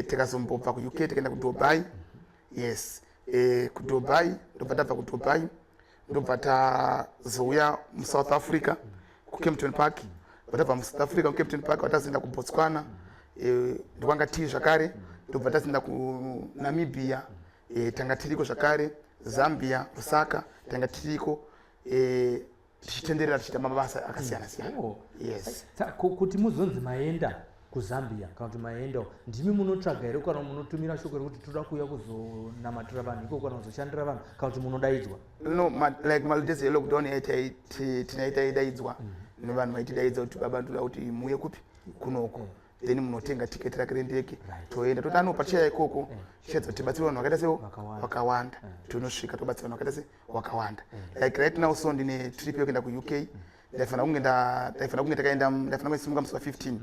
tikazombobva kuUK tikaenda kuDubai, yes. KuDubai, ndobva tabva kuDubai, ndobva tazouya muSouth Africa, kuKempton Park. Tabva muSouth Africa, kuKempton Park, vatazoenda kuBotswana, ndokwanga tiri zvakare. Ndobva tazoenda kuNamibia, tanga tiriko zvakare, Zambia, Lusaka tanga tiriko, tichitenderera tichiita mabasa akasiyana siyana. Oh. Yes. Kuti muzonzi maenda kuZambia kana kuti maendawo, ndimi munotsvaga here, kana munotumira shoko rekuti toda kuuya kuzonamatira vanhu ikoko kana kuzoshandira vanhu, kana kuti munodaidzwa? No, like madays elockdown tinaitaidaidzwa nevanhu, vaitidaidza kuti, "Baba, ndoda kuti muuye kupi? Kunoko." Then munotenga tiketi rake rendege, toenda, toti ano patichaya ikoko tichaedza kuti tibatsire vanhu vakaita seo Vakawanda. Vakawanda. Tinosvika tobatsira vanhu vakaita se vakawanda. Like right now, so ndine trip yekuenda kuUK. Ndaifanira kunge takaenda, ndaifanira kunge simuka musi wa15,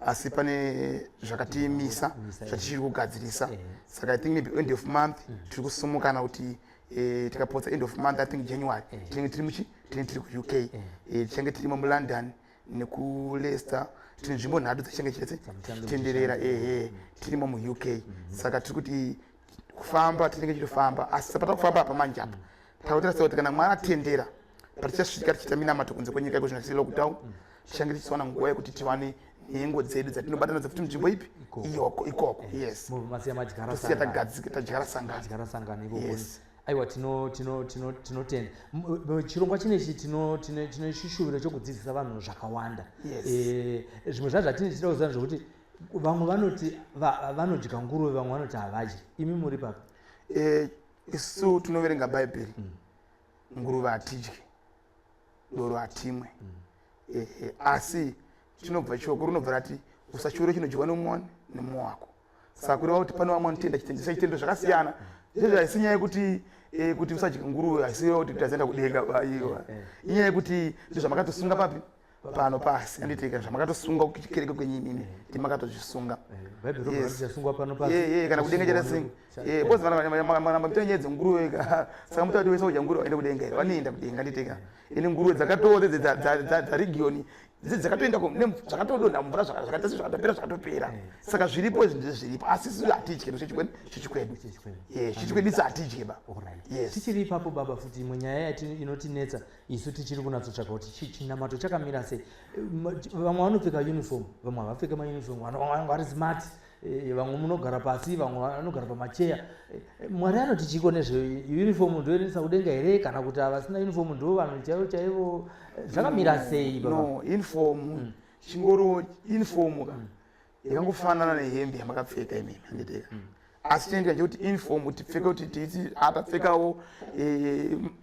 asi pane zvakatimisa Misa, zvatichiri kugadzirisa. Saka I think maybe end of month tiri kusumuka, kana kuti tikapotsa end of month, I think January tinenge tiri muchi tinenge tiri kuUK. Tichange tirimo muLondon nekuLeicester. Tine nzvimbo nhatu dzachange chiite Dzamuchange chitenderera. Ehe, tirimo muUK. Saka tiri kuti kufamba tinenge tichitofamba, asi sapata kufamba apa manje apa takuita sekuti kana Mwari atendera, patichasvika tichiita minamato kunze kwenyika iko zvino lockdown, tichange tichiwana nguva yekuti tiwane nhengo dzedu dzatinobatana futi munzvimbo ipi? Ikoko. Iyoko ikoko, yes. Mubva masiya madyara Tosiya sangano. Tadyara sangano. Madyara sangano ikoko. Yes. Aiwa, tinotenda. Chirongwa chinechi tine chishuviro chokudzidzisa vanhu zvakawanda. Yes. Zvimwe zvacho zvatine tichida kuziva zvokuti vamwe vanoti vanodya nguruve, vamwe vanoti havadyi. Imi muri papi? Isu tinoverenga Bhaibheri. Nguruve hatidyi, doro hatimwe. Ehe, asi chinobva shoko rinobva rati usashure chinodyiwa nemumwe nemumwe wako. Saka kureva kuti pane vamwe vanotenda chitendo chitendo zvakasiyana. Izvozvo haisi nyaya yekuti kuti usadya nguruve, haisi kuti tazoenda kudenga, aiwa. Inyaya yekuti ndozvamakatosunga papi? Pano pasi, anditika zvamakatosunga kukereke kwenyu imimi, ndimakatozvisunga. Bhaibheri robva Yes. rati chasungwa pano pasi Ye kana kudenga chatasinga because vana muita nyaya dzenguruve ka. Saka muta kuti wese kudya nguruve vaende kudenga here? Vanoenda kudenga, nditika ine nguruve dzakatore dzaregioni dzakatoenda zvakatodonha mvura, zvakaita sezvakatopera, zvakatopera. Saka zviripo izvi, ndezviripo, asi isu hatidye chechikwekwedu. Chechikwekwedu isu hatidye ba. Alright. Yes. Tichiri ipapo, baba, futi imwe nyaya inotinetsa isu tichiri kunatsotsvaka kuti chinamato chakamira sei. Vamwe vanopfeka uniform, vamwe havapfeke mauniform, vamwe vanenge vari smart, vamwe munogara pasi, vamwe vanogara pamacheya. Mwari anoti chiko nezveuniform? Ndoendesa kudenga here, kana kuti havasina uniform ndo vanhu chaivo chaivo? Zvakamira sei, baba? No, uniform chingoro uniform ka yakangofanana nehembe yamakapfeka imimi, handiteka. Asi chinoitika chekuti uniform tipfeke kuti titi atapfekawo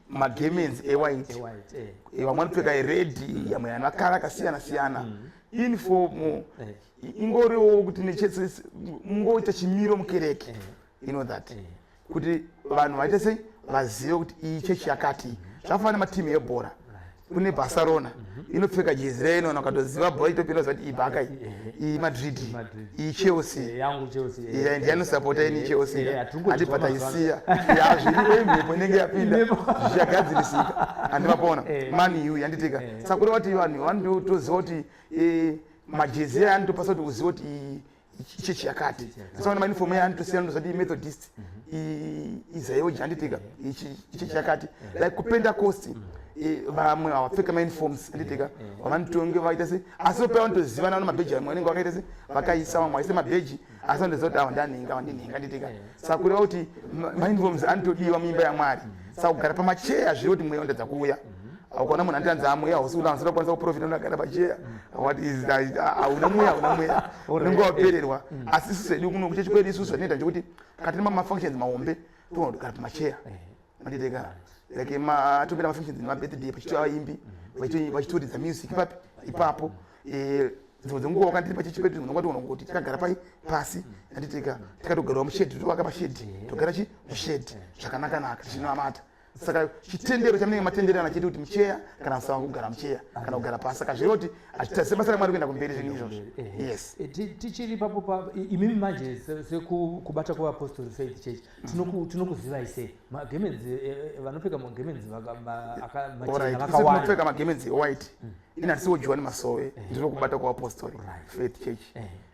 magarments ewhite. Ewhite. Vamwe vanopfeka ered, amwe ane makara akasiyana siyana. Uniform ingoriwo kuti mungoita chimiro mukereke, you know that, kuti vanhu vaite sei? Vazive kuti iyi chechi yakati. Zvakafanana nematimu ebhora. Kune Barcelona inopfeka jezi reinona, ukatoziva bhora itopinda uziva kuti iyi Barca, iyi, iyi Madrid, iyi Chelsea. Yangu Chelsea. Yeah, ndiyanosapota ini Chelsea. Hatingozviziva Handibva mazuva ano. taisiya ya zviriko, imhepo inenge yapinda, zvichagadzirisika, handivapona. Man U yanditika. Saka kureva kuti vanhu vanotoziva kuti majezi aya anotopasa kuti uzive kuti iyi chechi yakati. Saka mauniform aya anotosiyana, unoziva kuti iyi Methodist, iyi iZAOGA, handitika, ichechi yakati. Like kuPentecost, vamwe havapfeka mauniforms, handitika, vavanotonge vaita se, asi pa vanotozivana namabheji. Vamwe vanenge vakaita se vakaisa, vamwe vaise mabheji, asi vanotoziva kuti ava ndanhinga, ava ndinhinga, handitika. Saka kureva kuti mauniforms anotodiwa muimba yaMwari. Saka kugara pamacheya zviri kuti mweya unotadza kuuya. Ukaona munhu anditanzi amweya hausi kuda, usina kukwanisa kuprofita, unogara pacheya, what is that? Hauna mweya, hauna mweya, unenge wapererwa. Asi isusu hedu kuno kuchechi kwedu, isusu zvatinoita ndechekuti kana tine mafunctions mahombe, togona kugara pamacheya, manditika. Like topinda mafunctions nemabirthday, pachitova vaimbi vachitoridza music ipapi ipapo. Dzimwe dzenguva wakandiri pachechi pedu, dzimwe dzenguva togona kungoti takagara pai pasi, handitika, tikatogarawo mushedhi, tovaka pashedhi, togara chi mushedhi zvakanaka-naka tichinamata. Saka chitendero chamunenge matenderana chete kuti mucheya kana musava kugara mucheya kana kugara pasi. Saka zvireva kuti hazvitadzise basa raMwari kuenda kumberi, zvinhu izvozvo, yes. Tichiri ipapo imimi manje sekubata kweVapostori Faith Church, tinokuzivai sei? Magemenzi, vanopfeka magemenzi machena vakawanda. Tinopfeka magemenzi white. Ini handisiwo John Masowe, ndinokubata kwaApostori Faith Church.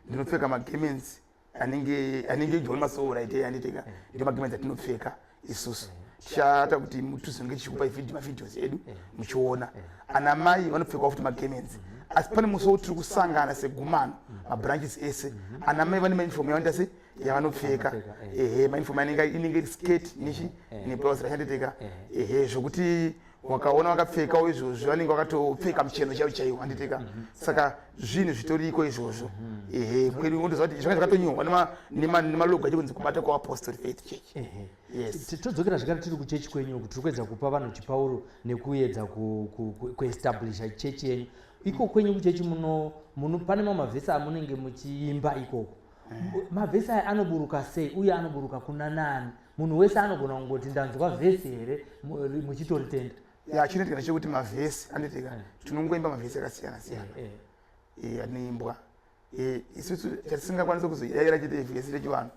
Ndinopfeka magemenzi anenge John Masowe, right, anditika. Ndio magemenzi atinopfeka isusu. Tichaita kuti tizonge tichikupa mavideos edu muchiona. Ana mai vanopfekawo futi magemenzi, asi pane musi wekuti tiri kusangana segumano, mabranches ese, ana mai vane mauniform yavanoita se yavanopfeka. Yavanopfeka. Ehe, mauniform anenge inenge iri skirt nechi neblouse, rashanditika. Ehe, zvokuti wakaona vakapfekawo izvozvo, vanenge vakatopfeka mucheno chaiwo chaiwo, handitika. Saka zvinhu zvitoriko izvozvo. Ehe, kwedu unotoziva kuti zvanga zvakatonyorwa nemalogo acho kunzi kubata kwaApostle Faith Church. Yes. Todzokera zvekare tiri kuchechi kwenyu uku. Tiri kuedza kupa vanhu chipauro nekuedza kuestablisha chechi yenyu. Iko kwenyu kuchechi muno pane mamwe mavhesi amunenge muchiimba ikoko. Mavhesi aya anoburuka sei, uye anoburuka kuna nani? Munhu wese anogona kungoti ndanzwa vhesi here, muchitoritenda? Ya, chinoitika ndechekuti mavhesi, anditika, tinongoimba mavhesi akasiyana siyana. Anoimbwa. Isusu chatisingakwanisi kuzoyayira chete vhesi rechivanhu.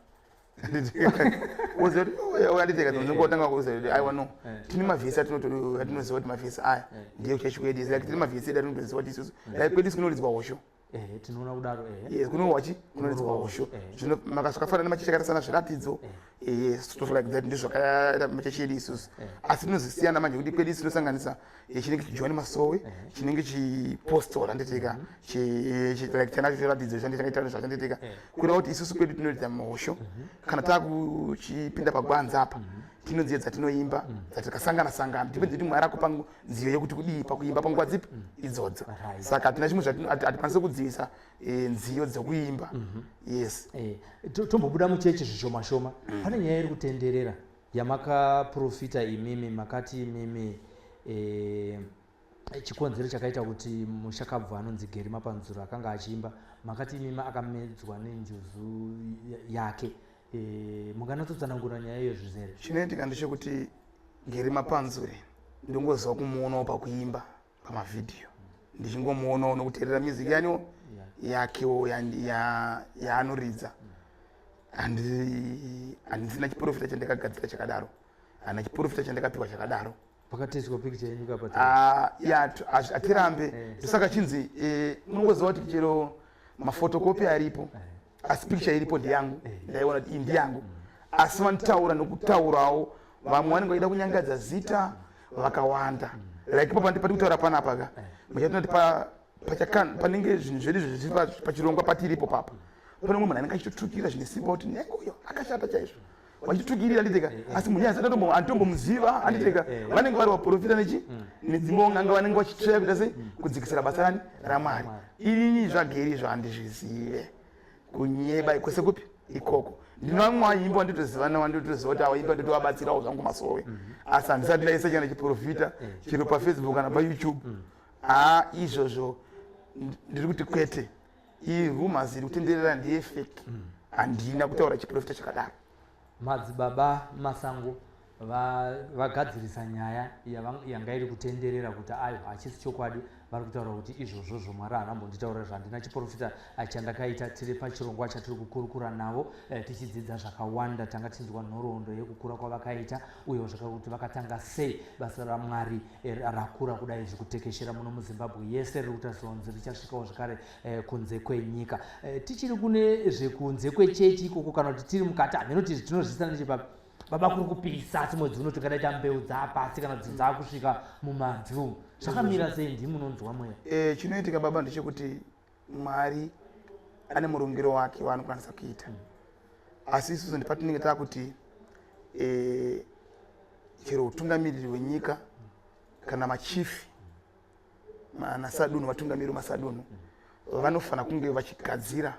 Uziva kuti anditeka, dzingotanga kuziva kuti aiwa, no, tine mavhesi atinoziva kuti mavhesi aya ndiye kuchechi kwedu. Like tine mavhesi edu atinotoziva kuti isusu, like kwedu kunoridzwa hosho. Ehe, tinoona kudaro, ehe. Yes, kunowachi kunoridzwa hosho. Zvino zvakafanana nemachechi akaita sana Zviratidzo, sort of like that, ndizvo zvakaita machechi edu isusu. Asi tinozosiyana manje kuti kwedu isu tinosanganisa chinenge chiJohn Masowe, chinenge chipostora, handitika, like chanacho Chiratidzo chandichakaita zvachanditika. Kureva kuti isusu kwedu tinoridza mahosho. Kana takuchipinda pagwanza apa, tino nziyo dzatinoimba dzatikasangana sangana, depends kuti Mwari akupa nziyo yekuti kudii pakuimba panguva dzipi idzodzo. Saka hatina chimwe hatikwanisi kudzivisa nziyo dzekuimba, yes. Tombobuda muchechi zvishoma shoma. Pane nyaya iri kutenderera yamakaprofita imimi. Makati imimi chikonzero chakaita kuti mushakabvu anonzi Geri Mapanzuro akanga achiimba, makati imimi akamedzwa nenjuzu yake. Munganatotsanangura nyaya iyo zvizere? Chinoitika ndechekuti Geri Mapanzure ndingoziva kumuonawo pakuimba pamavhidhiyo, ndichingomuonawo nokuteerera music yaniwo yakewo yaanoridza. Handisina chiprofita chandakagadzira chakadaro, handina chiprofita chandakapiwa chakadaro. Pakateswa picture yenyu kapa. Ah, ya, hatirambe. Ndosaka chinzi unongoziva kuti chero mafotokopi aripo, asi picture iripo ndeyangu. Ndaiona kuti iyi ndiyangu, asi vanotaura nokutaurawo vamwe vanenge vachida kunyangadza zita vakawanda. Like ipo pandi pati kutaura panapa ka, muchatinoti panenge zvinhu zvedu zviri pachirongwa patiripo papa, pane umwe munhu anenge achitotukira zvine simba kuti nenge uyo akashata chaizvo, vachitukirira, anditeka. Asi munhu asati anditombomuziva, anditeka. Vanenge vari vaprofita nechi nedzimwe n'anga, vanenge vachitsvaya kuita sei kudzikisira basa rani raMwari. Inini zvaGeri izvo handizvizive, kunyeba kwese kupi ikoko. Ndino vamwe vaimba wanditoziva, wanditoziva kuti awaimba, nditovabatsirawo zvangu masowe, asi handisati ndaisa chana chiprofita chero paFacebook kana paYouTube. Haa, izvozvo ndiri kuti kwete. Iyi rumors iri kutenderera ndeyefake, handina kutaura chiprofita chakadaro. Madzibaba Masango. Vagadzirisa nyaya yanga iri kutenderera kuti ayo hachisi chokwadi. Vari kutaura kuti izvozvozvo Mwari haana mbonditaurira zvandina chiprofita chandakaita. Tiri pachirongwa chatiri kukurukura navo tichidzidza zvakawanda. Tanga tichinzwa nhoroondo yekukura kwavakaita uyewo zvakare kuti vakatanga sei basa raMwari rakura kudai zvikutekeshera muno muZimbabwe yese, riri kutarisirwa kunzi richasvikawo zvekare kunze kwenyika. Tichiri kune zvekunze kwechechi ikoko kana kuti tiri mukati, hameno kuti tinozvisana nechepapi. Baba, kuri kupisa, asi mwedzi uno tingadai mbeu dzaapasi kana kuti dzaakusvika mumabvu. Zvakamira sei? Ndimi munonzwa mweya. Chinoitika baba ndechekuti Mwari ane murungiro wake waanokwanisa kuita, asi isusu ndipatinenge taakuti chero utungamiriri hwenyika kana machifi nasadunhu, vatungamiriri vemasadunhu vanofanira kunge vachigadzira,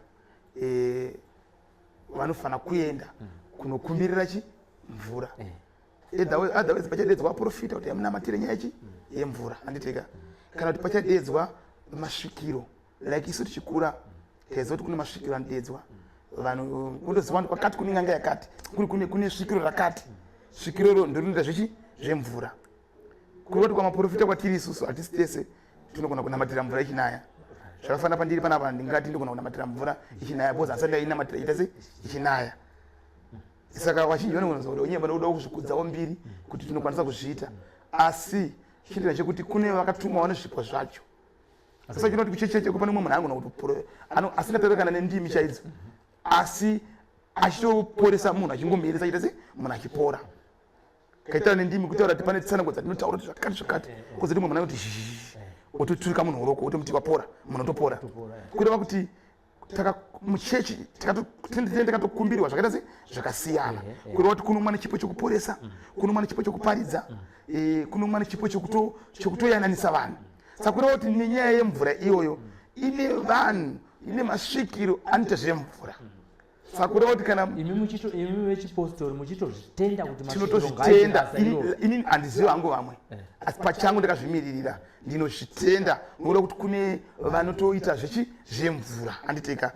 vanofanira kuenda kunokumbirira chi mvura. Otherwise pachadedzwa vaprofita kuti yamunamatire nyaya chi yemvura, handitika? Kana kuti pachadedzwa masvikiro, like isu tichikura taiziva kuti kune masvikiro anodedzwa vanhu, kundoziva kuti kwakati kune n'anga yakati, kune svikiro rakati, svikiro iro ndorinoita zvechi zvemvura. Kureva kuti kwamaprofita kwatiri isusu hatisi tese tinogona kunamatira mvura ichinaya. Zvakafanira pandiri panapa, ndingati ndogona kunamatira mvura ichinaya because asati ndainamatira ita se ichinaya. Saka vazhinji vanogona kuzoda unyemba nokuda kuzvikudzawo mbiri kuti tinokwanisa kuzviita, asi chinoita chekuti kune vakatumwa vane zvipo zvacho. Saka chinoti kuchecheche pane mumwe munhu angona kuti asingataure kana nendimi chaidzo, asi achitoporesa munhu, achingomeresa achiita se munhu achipora. Kaitaura nendimi kutaura kuti pane tsanango dzatinotaura kuti zvakati zvakati, kozoti mumwe munhu anoti zhizhi, ototurika munhu uroko, otomuti wapora, munhu otopora. Kureva kuti muchechi takatokumbirwa zvakaita se zvakasiyana. Kureva kuti kunomwa nechipo chekuporesa, kunomwa nechipo chekuparidza, kunomwa nechipo chekutoyananisa vanhu. Saka kureva kuti nenyaya yemvura iyoyo ine vanhu, ine masvikiro anoita zvemvura. Saka kureva kuti kana Imi vechipostori muchitozvitenda kuti Tinotozvitenda. Inini handizivi hangu vamwe, asi pachangu ndakazvimiririra, ndinozvitenda nokuda kuti kune vanotoita zvechi zvemvura, handiteka?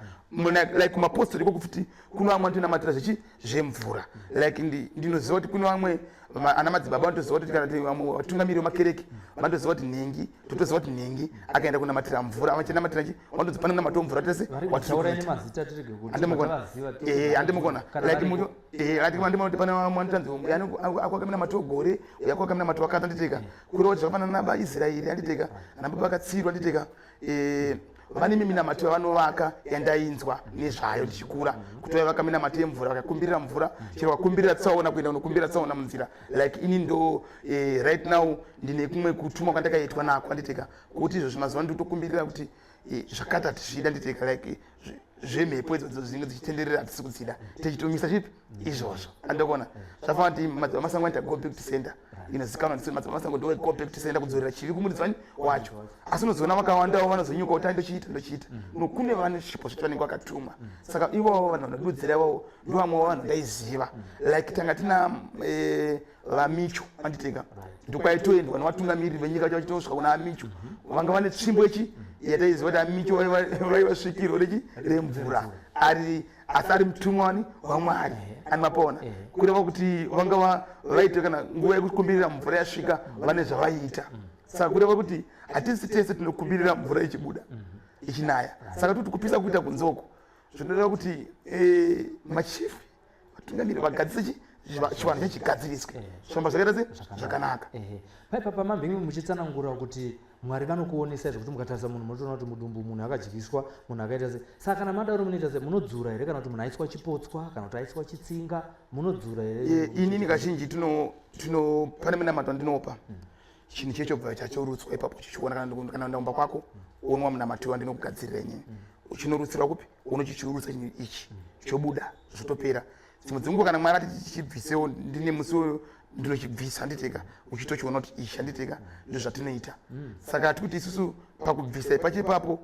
Like kumapostori ikoko futi kune vamwe vanotonamatira zvechi zvemvura. Like ndinoziva kuti kune vamwe ana madzibaba vanotoziva kuti, kana kuti vamwe vatungamiri vemakereke vanotoziva kuti nhingi, totoziva kuti nhingi akaenda kunamatira mvura, vachinamatira chi, vanotodzi pane munamato wemvura tese. Taurai nemazita tirege kuti Handimukona. Handimukona. Kana like muto like vandimona kuti pane vamwe vanotanzi akwaka minamato gore, yakwaka minamato wakati, handiteka? Kureva kuti zvakafanana nabaIsraeri, handiteka? Ana baba vakatsirwa, handiteka? Vane minamato yavanovaka yandainzwa nezvayo ndichikura, kuti vaivaka minamato yemvura, vakakumbirira mvura, chero vakumbirira tsaona, kuenda kunokumbira tsaona munzira. Like ini ndo right now ndine kumwe kutumwa kwandakaitwa nako, handiteka? Kuti izvozvi mazuva nditokumbirira kuti zvakati hatizvida, nditeka? Like zvemhepo idzodzo dzinenge dzichitenderera hatisi kudzida, tichitomisa chipi izvozvo, andokona? Zvafanira kuti madzibaba Masango anoita go back to sender, inozikanwa ndisi madzibaba Masango ndo go back to sender, kudzorera chivi kumuridzi wani wacho. Asi unozoona vakawandawo vanozonyuka kuti ndochiita, ndochiita. No, kune vane zvipo zvacho vanenge vakatumwa. Saka ivavo vanhu vanodudzira ivavo ndo vamwe vanhu ndaiziva. Like tanga tina vaMicho, anditeka? Ndokwaitoendwa nevatungamiriri venyika vacho, vachitosvika kuna aMicho, vanga vane tsvimbo yechi yataiziva kuti aMicho vaiva svikiro rechi remvura, ari asi ari mutumwa wani waMwari, ani mapona? Kureva kuti vanga vaita kana nguva yekukumbirira mvura yasvika, vane zvavaiita. Saka kureva kuti hatisi tese tinokumbirira mvura ichibuda ichinaya. Saka toti kupisa kuita kunze uko zvinoreva kuti machifi, vatungamiri vagadzise chivanhu chachigadziriswe, zvifamba zvakaita se zvakanaka. Paipa pamambingi muchitsanangura kuti Mwari vanokuonesai zvekuti mukatarisa munhu munotoona kuti mudumbu munhu akadyiswa, munhu akaita se. Saka kana madaro munoita se munodzura here, kana kuti munhu aiswa chipotswa kana kuti aiswa chitsinga, munodzura here? Inini kazhinji tino pane minamato andinopa, chinhu chechobva chachorutswa ipapo chichiona. Kana ndaumba kwako onwa munamato wandinokugadzirira inini, chinorutsirwa kupi, unochichirutsa chinhu ichi, chobuda, zvotopera. Dzimwe dzenguva kana Mwari ati tichibvisewo, ndine musi uyo ndinochibvisa, handiteka? Uchitochiona kuti ichi, handiteka? Ndo zvatinoita. Saka hati kuti isusu pakubvisa ipacho ipapo,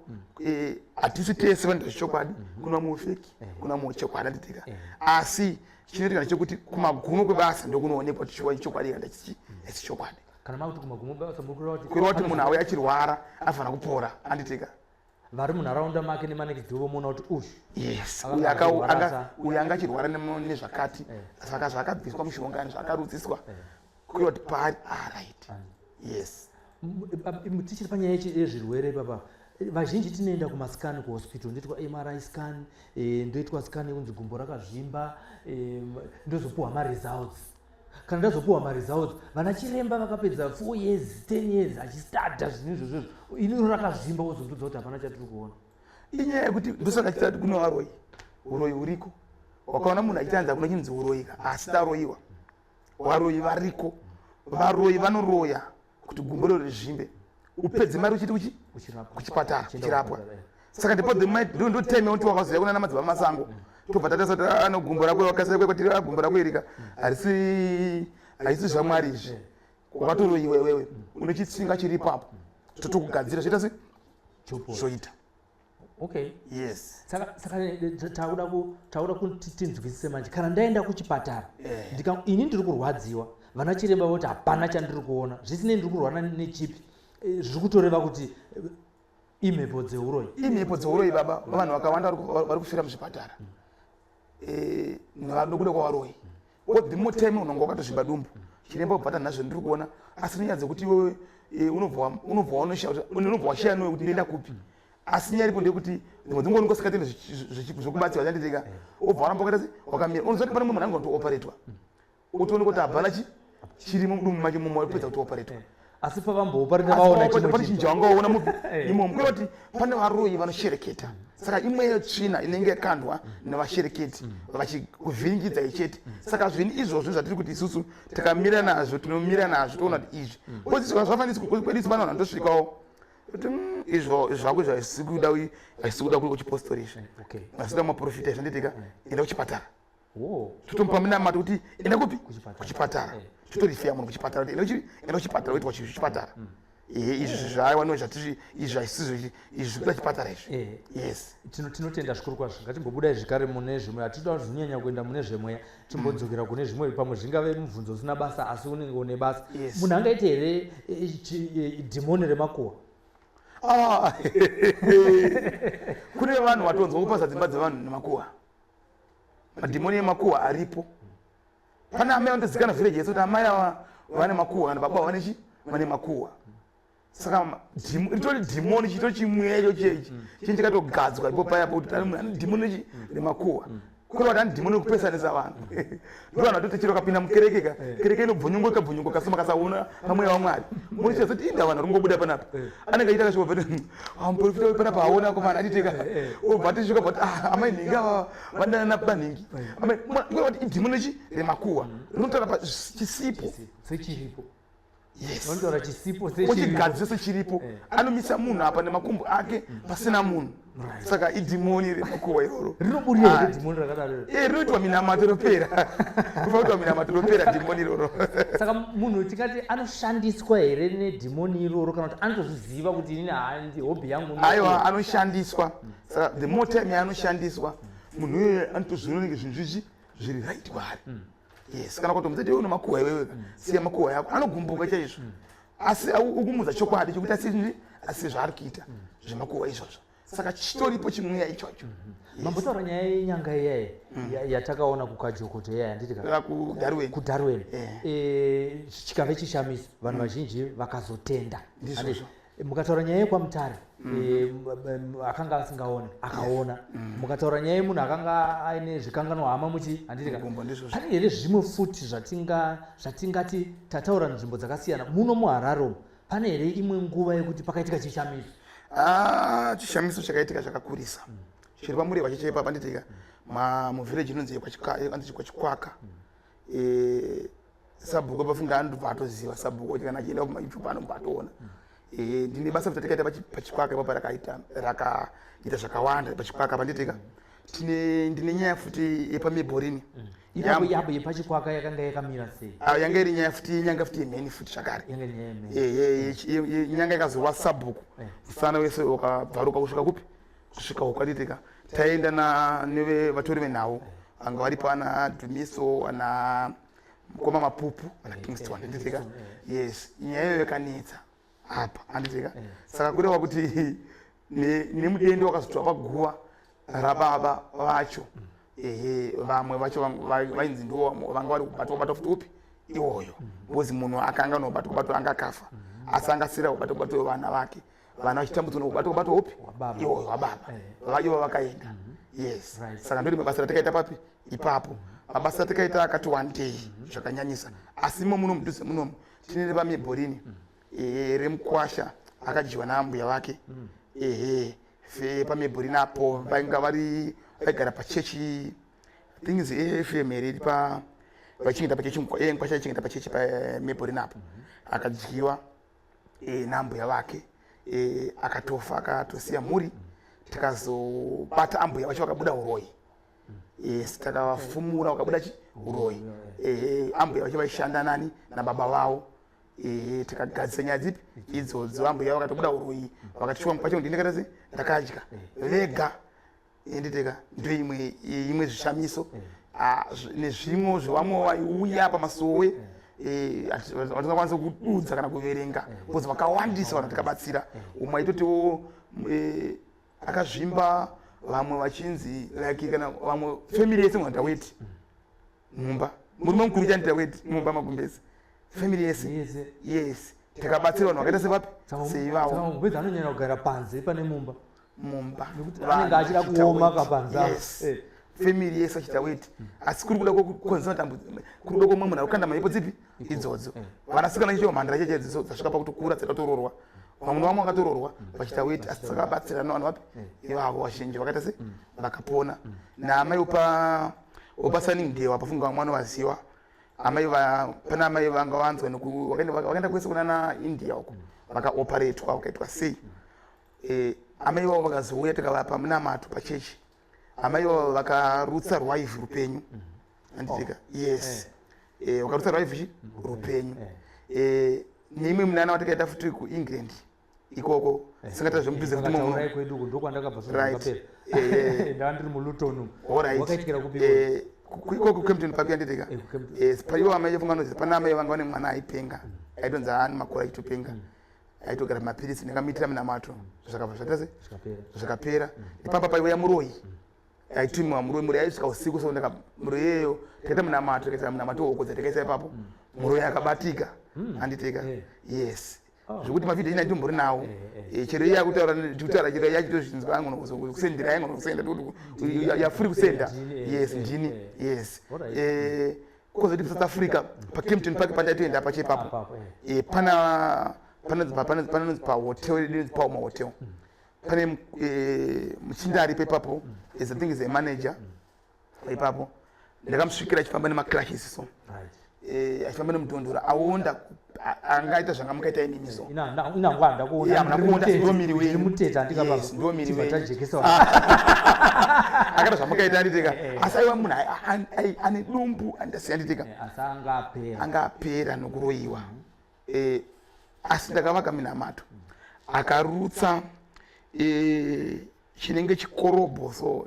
hatisi tese vanoita zvechokwadi. Kuna vamwe fake, kuna vamwe chokwadi, handiteka? Asi chinoitika ndechekuti kumagumo kwebasa ndokunoonekwa kuti chokwadi kana chisi chokwadi. Kana makuti kumagumo basa, muri kureva kuti Kureva kuti munhu auya achirwara anofanira kupora, handiteka? Vari munharaunda make nemanext door vomuona kuti uyu yes, Akanga achirwara uyu anga achirwara nezvakati, saka zvakabviswa mushonga zvakarutsiswa kuita kuti paari aright. Yes. Tichiri panyaya yezvirwere papa, vazhinji tinoenda kumascan kuhospital, ndoitwa MRI scan, ndoitwa scan yekunzi gumbo rakazvimba, ndozopuhwa maresults. Kana ndazopuhwa maresults, vana chiremba vakapedza 4 years, 10 years achistada zvinhu izvozvo, iniro rakazvimba, wozondudza kuti hapana chatiri kuona. Inyaya yekuti ndosaka chitati kune varoyi, uroyi huriko. Wakaona munhu achitanza kuno chinzi uroyika, asi taroyiwa. Varoyi variko, varoyi vanoroya kuti gumbo rero rizvimbe, upedze mari uchiti Uchirapwa. Kuchipatara. Uchienda Uchirapwa. kuchipatara. Saka ndipo ndo time yekuti wakazoya kuna madzibaba Masango, tobva tatasa kuti ano gumbo rako wakasira kwatiri, gumbo rako irika harisi zvamwari izvi, wakatoroyiwa iwewe, une chitsinga chiri ipapo, totokugadzira zvoita se Chopora. Zvoita. Okay. Yes. Saka takuda kuti tinzwisise manje. Kana ndaenda kuchipatara, ini ndiri kurwadziwa, vana chiremba voti hapana chandiri kuona, zvisinei ndiri kurwara nechipi, zviri kutoreva kuti imhepo dzeuroyi? Imhepo dzeuroyi, baba. Vanhu vakawanda vari kufira muzvipatara nokuda kwavaroyi. The more time unonga wakatozvimba dumbu, chiremba ubvata nhazvo ndiri kuona, asi nenyaya dzekuti iwewe unobva washaya nowe kuti ndoenda kupi. Asi nyaya iripo ndeyekuti dzimwe dzenguva unenge usikatendi zvokubatsirwa chanditika, wobva waramba wakaita se wakamira. Unoziva kuti pane mumwe munhu anenge kutooparetwa, utoone kuti hapana chirimo mudumbu make mumo, wapedza kutooparetwa. Asi pavamboopareta vaona pane chimwe chinhu chinhu. Chawangaona mupi imomo, kureva kuti pane varoyi vanoshereketa. Saka imwe tsvina inenge yakandwa nevashereketi vachikuvhiringidza ichete. Saka zvinhu izvozvo zvatiri kuti isusu takamira nazvo, tinomira nazvo, toona kuti izvi zvafanisi kwedu isu. Pane vanhu vanotosvikawo kuti izvo zvako izvo haisi kuda kuchipostori izvi, haisi kuda maprofita izvi, anditika enda kuchipatara. Totomupa minamato kuti enda kupi? Kuchipatara. Kuchipatara. Totorifeya munhu kuchipatara kuti enda kuchipatara, uitwa chipatara. Ehe, izvi zvaiwa no zvatiri izvi haisizvo izvi, izvi zvikuda chipatara izvi. Yes. Tinotenda zvikuru kwazvo. Ngatimbobudai zvekare mune zvemweya, hatitoda kuzonyanya kuenda mune zvemweya, timbodzokera kune zvimwe. Pamwe zvingave mubvunzo usina basa, asi unenge une basa. Munhu angaite here dhimoni remakuhwa? Ah, kune vanhu vatonzwa kupaza dzimba dzevanhu nemakuhwa. Madhimoni emakuhwa aripo. Pane amai vanotozikana village yese kuti amai ava vane makuhwa, kana baba vane chi vane makuhwa. Saka ritori dhimoni, chito chimweya icho chechi chinhu chakatogadzwa ipo paya pokuti pane munhu ane dhimoni chi remakuhwa, kureva kuti ane dhimoni rekupesanisa vanhu. Ndo vanhu vatoti chero kapinda mukereke ka, kereke inobvonyongoka bvonyongoka, soma kasaona pamweya waMwari, munochizoti inda vanhu ringobuda panapa. Anenge achiita kasvika bva muprofita we panapa aona komana atiteka, obva atisvika bva ah, amai nhingi ava vandanana banhingi amai, kureva kuti idhimoni chi remakuhwa rinotaura pa chisipo sechiripo. Yes. Vanotaura chisipo sechiripo. Ochigadzisa sechiripo. Anomisa munhu apa nemakumbo ake pasina munhu. Saka idhimoni remakuhwa iroro. Rinoburira here dhimoni rakadaro? Rinoitwa minamato ropera, kufa kuitwa minamato ropera dhimoni iroro. Saka munhu tingati anoshandiswa here nedhimoni iroro, kana kuti anotozviziva kuti inini handi hobby yangu? Aiwa, anoshandiswa. Saka the more time yaanoshandiswa, munhu iyoyo anotozviona unenge zvinhu zvichi zviri right kwaari. Yes, kana kutomudza kuti iwe une makuhwa iwewe, siya makuhwa yako, anogumbuka chaizvo. Asi ukumudza chokwadi chokuti asi zvaari kuita zvemakuhwa izvozvo. Saka chitoripo chimweya ichocho. Mambotaura nyaya yenyanga iyayi yatakaona kuKajokoto iyaya, handiti ka? KuDarwen. KuDarwen. Chikave chishamiso, vanhu vazhinji vakazotenda. Ndizvozvo. Handiti? Mukataura nyaya yekwaMutare, akanga asingaoni akaona. Mukataura nyaya yemunhu akanga aine zvikanganwa hama muchi, handiti ka? Gumbo, ndizvozvo. Pane here zvimwe futi zvatingati tataura nzvimbo dzakasiyana muno muHarare umu? Pane here imwe nguva yekuti pakaitika chishamiso? Ah, chishamiso chakaitika chakakurisa chiri paMurehwa chechepa panditika muvillage inonzi kwaChikwaka. Sabhuku pafunga anobva atoziva sabhuku kuti kana achienda kumaYouTube anobva atoona. Ndine basa kuti takaita paChikwaka ipapo, rakaita zvakawanda paChikwaka panditika. Tine ndine nyaya futi yepaMeborini. Ipapo yapo yepaChikwaka yakanga yakamira sei? Ah, yanga iri nyaya futi yenyanga futi yemheni futi zvakare. Yanga iri nyaya yemheni. Nyanga ikazova sabhuku musana wese ukabvaruka kusvika kupi, kusvika uko atitika. Taenda neve vatori venhau vanga varipo, ana Dhumiso, ana mukoma Mapupu, ana Kingston, anditika. Yes, nyaya iyoyo yakanetsa apa, anditika. Saka kureva kuti Nemudende wakazotorwa paguva rababa vacho. Ehe, vamwe vacho vainzi ndivo vanga vari kubatwa batwa futi upi iwoyo, because munhu akanga nobatwa batwa anga akafa, asi angasira kubatwa batwa vana vake, vana vachitambudzwa nokubatwa batwa upi iwoyo wababa ivo vakaenda. Yes. Saka ndori mabasa ratakaita papi ipapo. Mabasa atakaita akati one day zvakanyanyisa. Asi imo muno mudhuze munomu tine repamebhorini remukwasha akadyiwa naambuya vake. Ehe, pamebhorini apo vainga vari vaigara pachechi things afm here iri pa vachichengeta pachechi, mukwasha aichengeta pachechi pamebhorini apo, akadyiwa naambuya vake, akatofa akatosiya mhuri. Tikazobata ambuya vacho vakabuda uroyi. Yes, takavafumura vakabuda chi uroyi. Ambuya vacho vaishanda nani nababa vavo. Tikagadzisa nyaya dzipi idzodzo. Ambuya vakatobuda uroyi, vakati shuwa pacho ndini ndakaita se ndakadya vega. Enditeka ndo imwe zvishamiso. Ah, nezvimwe zvevamwe vaiuya pamasowe vatingakwanisa kududza kana kuverenga because vakawandisa vanhu tikabatsira. Umwe aitotiwo akazvimba, vamwe vachinzi like kana vamwe family yese mwanda weti mumba, murume mukuru chanita weti mumba magumbezi, family yese. Yese. Yes, tikabatsira vanhu vakaita sevapi seivavo. Magumbezi anonyanya kugara panze pane mumba. Mumba. Nekuti anenge achida kuoma kapanze apo. Yes. Family yese achita weti, asi kuri kuda kukonzera dambudziko, kuri kuda komwe munhu akukanda mhepo dzipi idzodzo. Vanasikana chicho mhandara cheche dzidzo dzasvika pakutokura dzada kutororwa, vamwe vamwe vakatororwa vachita weti. Asi takabatsira vanhu vapi ivavo, vazhinji vakaita se vakapona. Naamai upa Sunningdale apafunga vamwe vanovaziva amai pana amai vanga vanzwa vakaenda kwese kunana India uko, vakaoparetwa vakaitwa sei. Amai vavo vakazouya, tikavapa munamato pachechi. Amai vavo vakarutsa rwaivhi rupenyu, anditika? Yes, vakarutsa rwaivhi chi rupenyu. Neimwe munana watakaita futi kuEngland ikoko, singaita zvemudhuze futi imomo. Taurai kwedu uku, ndokwandakabva. Ndava ndiri muLuton. Wakaitikira kupi? Ikoko kuKempton Park, yanditika? KuKempton. Yes, paivo amai vafunga nozi pana amai vanga vane mwana aipenga, aitonzi haani makore achitopenga, aitogara mapirisi. Ndingamuitira munamato, zvakabva zvaita se Zvikapera. Zvakapera. Ipapa paiuya muroyi, aitumiwa muroyi. Muroyi aisvika usiku, so ndaka muroyi iyeyo takaita munamato, tikaisa munamato hoko dzatakaisa ipapo, muroyi akabatika, handiteka? Yes. Zvekuti mavhidhiyo ina nditombori nawo. Chero iye akutaura, ndikutaura chero iye achitozvinzwa, angono kusendera, angono kusenda yafuri kusenda. Ndini, Yes. Ndini. Yes. Kozoti kuSouth Africa paKempton Park pandaitoenda pacho ipapo. Apapo, eh. Pana panonzi pahotel inonzi Palma Hotel, pane muchinda aripo ipapo, is I think is a manager ipapo. Ndakamusvikira achifamba nemacrutches so. Achifamba nemudhondoro, aonda, angaita zvanga mukaita inini so. Inangwa handakuona. Yeah, hamuna kuona, ndo miri wenyu. Mutete handikapa. Yes, ndo miri wenyu. Tajekesa. Akaita zvamukaita, anditika? Eh. Asi aiwa munhu ane dumbu andasiya, anditika? Asi anga apera. Anga apera nokuroyiwa. Asi ndakavaka minamato, akarutsa chinenge chikorobho so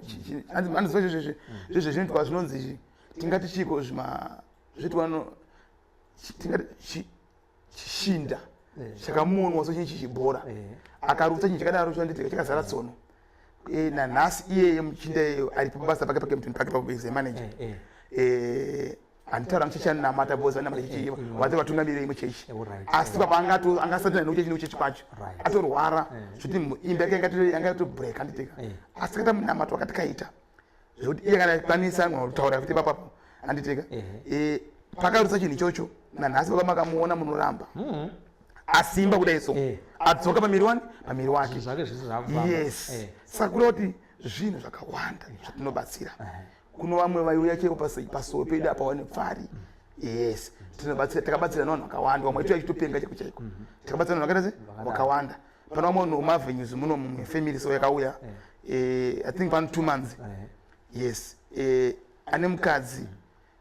handiziva zvezve zvinoitwa zvinonzi tingati chiko zvima zvoitwa tingati chishinda chakamonwa so, chinhu chichibhora. Akarutsa chinhu chakadaro chanditika chakazara tsono. Nanhasi iyeye muchinda iyeyo ari pabasa pake paKempton Park papo as a manager. Handitaura muchechi anonamata because vanamata chechi vati vatungamiriri imwe chechi. Asi papa angasati nekuchechi nekuchechi kwacho atorwara zvekuti imba yake yanga yatobreak, handitika? Asi kaita munamato wakati kaita zvekuti iye kana kwanisa angona kutaura futi papapo, handitika? Pakarutsa chinhu ichocho, nanhasi baba makamuona munoramba asimba kudai so. Adzoka pamiri wani pamiri wake. Zvinhu zvake zvese zvakufamba. Yes. Saka kureva kuti zvinhu zvakawanda zvatinobatsira. Kuno vamwe vaiuya chero pasowe pedu apa wane pfari. Yes, tinobatsira, takabatsira nevanhu vakawanda. Vamwe vaitouya achitopenga chaiko chaiko, takabatsira nevanhu vakaita se vakawanda. Pana vamwe vanhu mumavenues muno, mumwe family so yakauya, I think pano 2 months. Yes, ane mukadzi,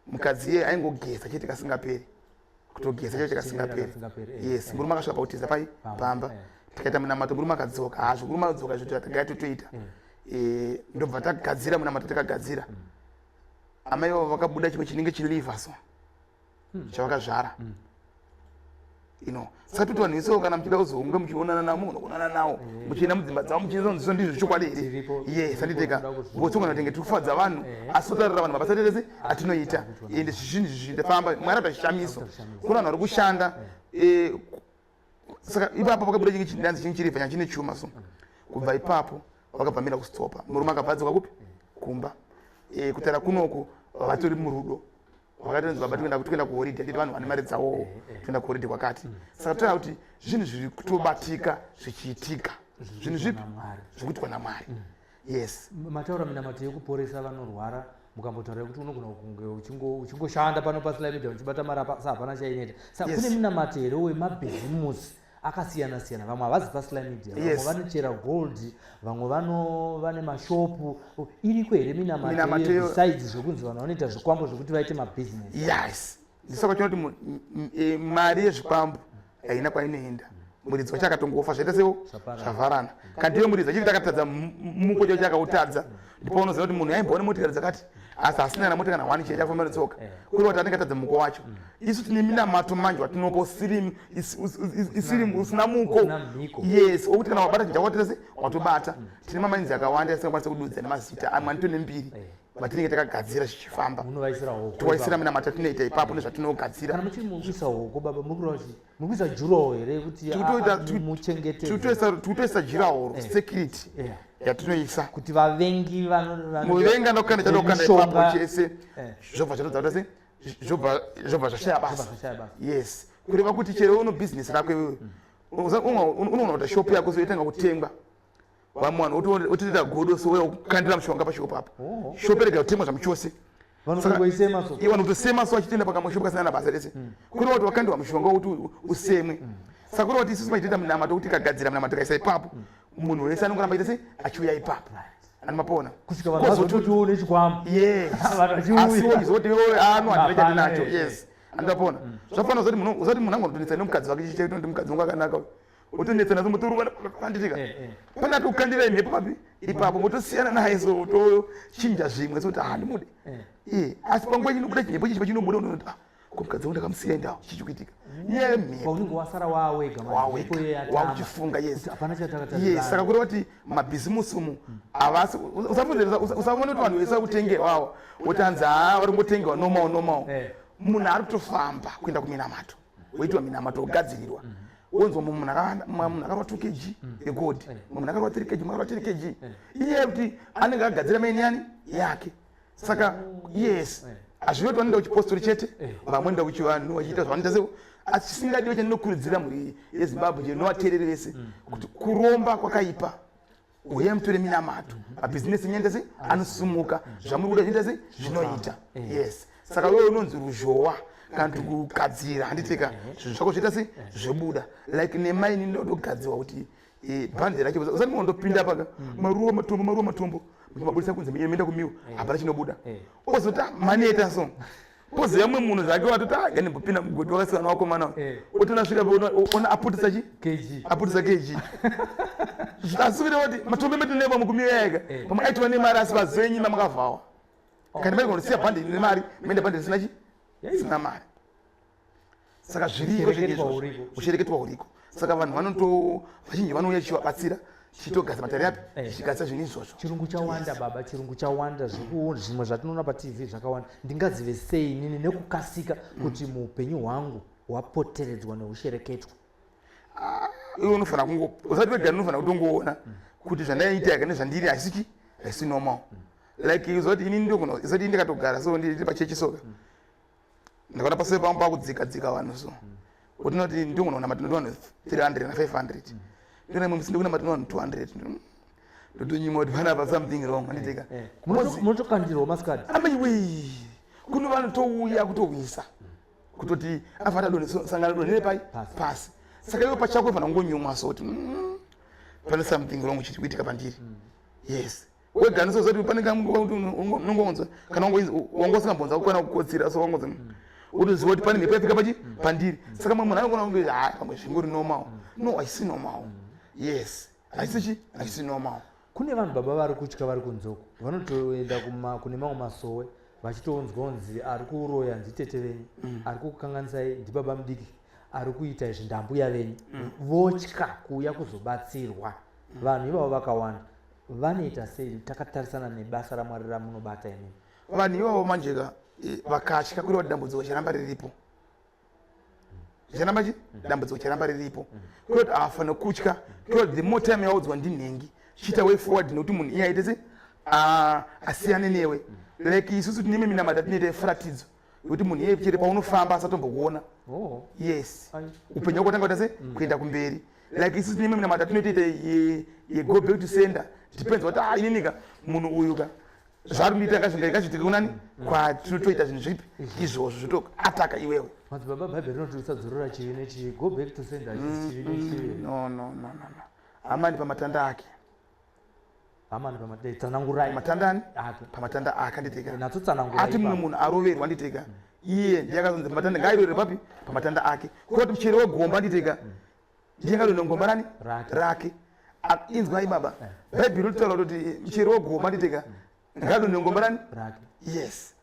mukadzi iye aingogeza chete kasingaperi, kutogeza chete kasingaperi. Kasingaperi, Yes. Murume akasvika pakutiza pai Pamba, pamba. Tikaita munamato, murume akadzoka hazvo. Murume akadzoka zvoti tagai totoita. Ndobva tagadzira munamato, takagadzira. Amai vavo vakabuda chimwe chinenge chiliver so chavakazvara. You know, saka toti vanhu vesewo kana muchida kuzonge muchionana navo munoonana nawo eh. muchienda mudzimba dzavo muchiinzwa ndizvo chokwadi here? Yes, anditeka botsongana tenge tiri kufadza vanhu eh. asi totarira vanhu mabasa tese atinoita ende zvinhu zvindafamba Mwari ata chishamiso kuna vanhu vari kushanda eh, saka ipapo pakabuda chinge chindanzi chinge chiri vhanya chine chuma so kubva ipapo vakabva mira kustopa murume akabva adzoka kupi kumba e, kutaura kunoku vatori murudo vakatonzi baba tikuenda tikuenda kuholiday nditi vanhu vane mari dzavowo eh, eh. toenda kuholiday kwakati mm. saka toya kuti zvinhu zviri kutobatika zvichiitika zvinhu zvipi zvikuitwa namwari mm. Yes, mataura minamato yekuporesa vanorwara, mukambotaura yekuti unogona kunge uchingoshanda pano paSly Media uchibata mari apa sa hapana chainoita. Sa kune minamato here wemabhizimusi akasiyana siyana? Vamwe havazi paSly Media, vamwe vanochera gold, vamwe vano vane mashopu. Iriko here minamato besides zvekunzi vanhu vanoita zvikwambo zvekuti vaite mabhizinesi? Yes, ndisaka chiona kuti e, mari yezvikwambo haina kwainoenda. Muridzi wacho akatongofa zvaita seo zvavharana. Kana ndiwe muridzi achiti takatadza muko chacho chakautadza, ndipo unoziva kuti munhu aimboona motikari dzakati asi asina kana motikari kana one chete afamba netsoka eh. Kuri kuti anenge atadza muko wacho. Isu tine minamato manje watinopa usiri usina muko, yes, wokuti kana wabata chinhu chako watita se watobata. Tine mamainzi akawanda asingakwanisa kududza nemazita, amwe anotone mbiri eh. Vatinenge takagadzira zvichifamba, tovaisira minamato atinoita ipapo nezvatinogadzira. Kana muchiri mukuisa hoko baba, muri kureva kuti muri kuisa jurawo here kuti muchengetedze? Tikutoisa jurahoro eh. Security eh. yatinoisa kuti vavengi muvengi anokanda chanokanda ipapo chese eh. Zvobva zvatodza kuti zvobva zvashaya basa. Yes, kureva kuti chero uno business rako iwewe mm. Unoona kuti shop yako soitanga kutengwa, vamwe vanhu otoita godo so uya kukandira mushonga pashopu apo oh. Shopu rega kutengwa zvamuchose. Vanotosema so achitoenda pakamwe shopu kasina nabasa rese hmm. Kureva kuti wakandirwa mushonga wekuti usemwe hmm. Saka kureva kuti isusu machitoita munamato kuti tikagadzira munamato tikaisa ipapo hmm. Munhu wese anongoramba aita se achiuya ipapo anomapona. Kusvika vanhu vazototiwo nechikwambo. Yes, asi wozoti ano handina chandinacho. Yes, andapona. Zvafanira uzati munhu angotonetsa nemukadzi wake chichaita kuti mukadzi wangu akanaka, otonetsa nazo motoruvana panditika eh, eh. Pane atokukandira mhepo papi ipapo motosiyana naye so tochinja zvimwe so kuti handimude eh. Asi panguva chinobuda chimhepo chichi pachinobuda unoti ah, ko mukadzi wangu ndakamusiya ndawo chichi kuitika nyaya yemhepo unenge wasara wawega wakuchifunga. Yes yes, saka kureva kuti mabhizimusi umu havasi usaone kuti vanhu vese vakutengerwa awa kuti hanzi haa vari kungotengerwa normal normal. Munhu ari kutofamba kuenda kuminamato, woitwa minamato, wogadzirirwa, wonzwa mumwe munhu akarwa 2 kg yegold, mumwe munhu akarwa 3 kg, mumwe akarwa 10 kg. Inyaya yekuti anenge agadzira maini yani yake. Saka yes, hazvinoti vanoenda kuchipostori chete, vamwe enda kuchivanhu vachiita zvavanoita seo. Asi chisingadiwe chandinokurudzira mhuri yeZimbabwe chinovateereri vese kuti kuromba kwakaipa. Uyai mutore minamato, mabhizinesi enyu se anosumuka, zvamuri kuda zvinoita se zvinoita. Yes, saka iwewe unonzi ruzhowa kana kuti kugadzira handitika zvinhu zvako zvoita se zvobuda like nemaini ndotogadzirwa kuti bhandi racho usati mondopinda paka maruwa matombo maruwa matombo muchimabudisa kunze menda kumiwa hapana chinobuda. Ozoti maneta so poziva mumwe munhu zvake watoti ah, gandimbopinda mugodhi wakasiyana wakomana eh. Otona svika ona aputisa chi aputisa kg. Asi kuita kuti matombo emetineva mukumiwa yega eh. Pamwe aitova nemari asi vazenyi mamakavhawa oh. Kana maigona kusiya bhandi nemari menda bhandi risina chi isina mari. Saka zviriko zvinhu ushereketwa huriko. Saka vanhu vanoto vazhinji vanouya chichivabatsira chichitogasa matari api eh. Chichigasa zvinhu izvozvo. Chirungu chawanda baba, chirungu chawanda zvimwe zvatinoona paTV zvakawanda. Ndingazive sei inini nekukasika kuti muupenyu hwangu hwapoteredzwa neushereketwa? Ah, iwe unofanira kungo usati wega unofanira kutongoona kuti zvandaiita yaka nezvandiri haisiki haisi normal. Like uzoti ini ndogona usati ndikatogara so ndiri pachechi soka ndakaona paseve pangu pakudzika dzika vanhu so utinoti ndogona kunamata vanhu 300 na 500 ndona imwe musi ndikunamata vanhu 200 ndotonyima kuti panapa something wrong anditika. Eh, eh. Munotokandirwa masikati? Amaiwe, kuno vanotouya kutowisa kutoti afata done sangano donhere pai pasi. Saka iwe pachako fana kungonyumwa so kuti pane something wrong chiri kuitika pandiri. Yes, wega ndisozoti pane unongonzwa kana wanga usingambonza kukwana kukotsira so wangonza utoziva kuti pane mhepo yafika pachi pandiri. Saka mumwe munhu anogona kunge ha pamwe zvingori normal. No, haisi normal. Yes, haisi chi haisi normal. Kune vanhu baba vari kutya vari kunzoko vanotoenda kune mamwe masowe vachitoonzwa kunzi ari kuroya nditete venyu, ari kukukanganisai ndibaba mudiki. Ari kuita izvi ndambuya venyu. Votya kuuya kuzobatsirwa. Vanhu ivavo vakawanda vanoita sei takatarisana nebasa raMwari ramunobata imimi? Vanhu ivavo manjeka vakatya kureva kuti dambudziko charamba riripo, zvicharamba chi dambudziko charamba riripo. Kureva kuti haafanira kutya, kureva kuti the more time yaudzwa ndinhengi, chiita way forward, nekuti munhu iye aite se asiyane newe. Like isusu tine imwe minamata tinoita yefuratidzo yekuti munhu iye chete paunofamba asatombokuona. Yes, upenyu hwako tanga kuita se kuenda kumberi. Like isusu tine imwe minamata tinoitoita ye go back to sender, depends kuti ah, ininika munhu uyu ka zvari kundiita ngazviitike kunani kwatinotoita zvinhu zvipi izvozvo zvotoataka iwewe. Madzibaba, Bhaibheri rinoti usadzorora chivi nechivi. Go back to sender hachisi chivi nechivi. No, no, no, no, no. Hamani pamatanda ake. Hamani pamatanda, tsanangurai. Pamatanda ani? Ake. Pamatanda ake, anditeka. Natsotsanangurai. Ati mumwe munhu aroverwa, anditeka, iye ndiye akazonzi pamatanda ngaairore papi? Pamatanda ake. Kureva kuti muchero wegomba, anditeka, ndiye akadonha mugomba rani? Rake. Rake. Inzwai baba, Bhaibheri rinotaura kuti muchero wegomba, anditeka, ngaadonhe mugomba rani? Rake. Yes,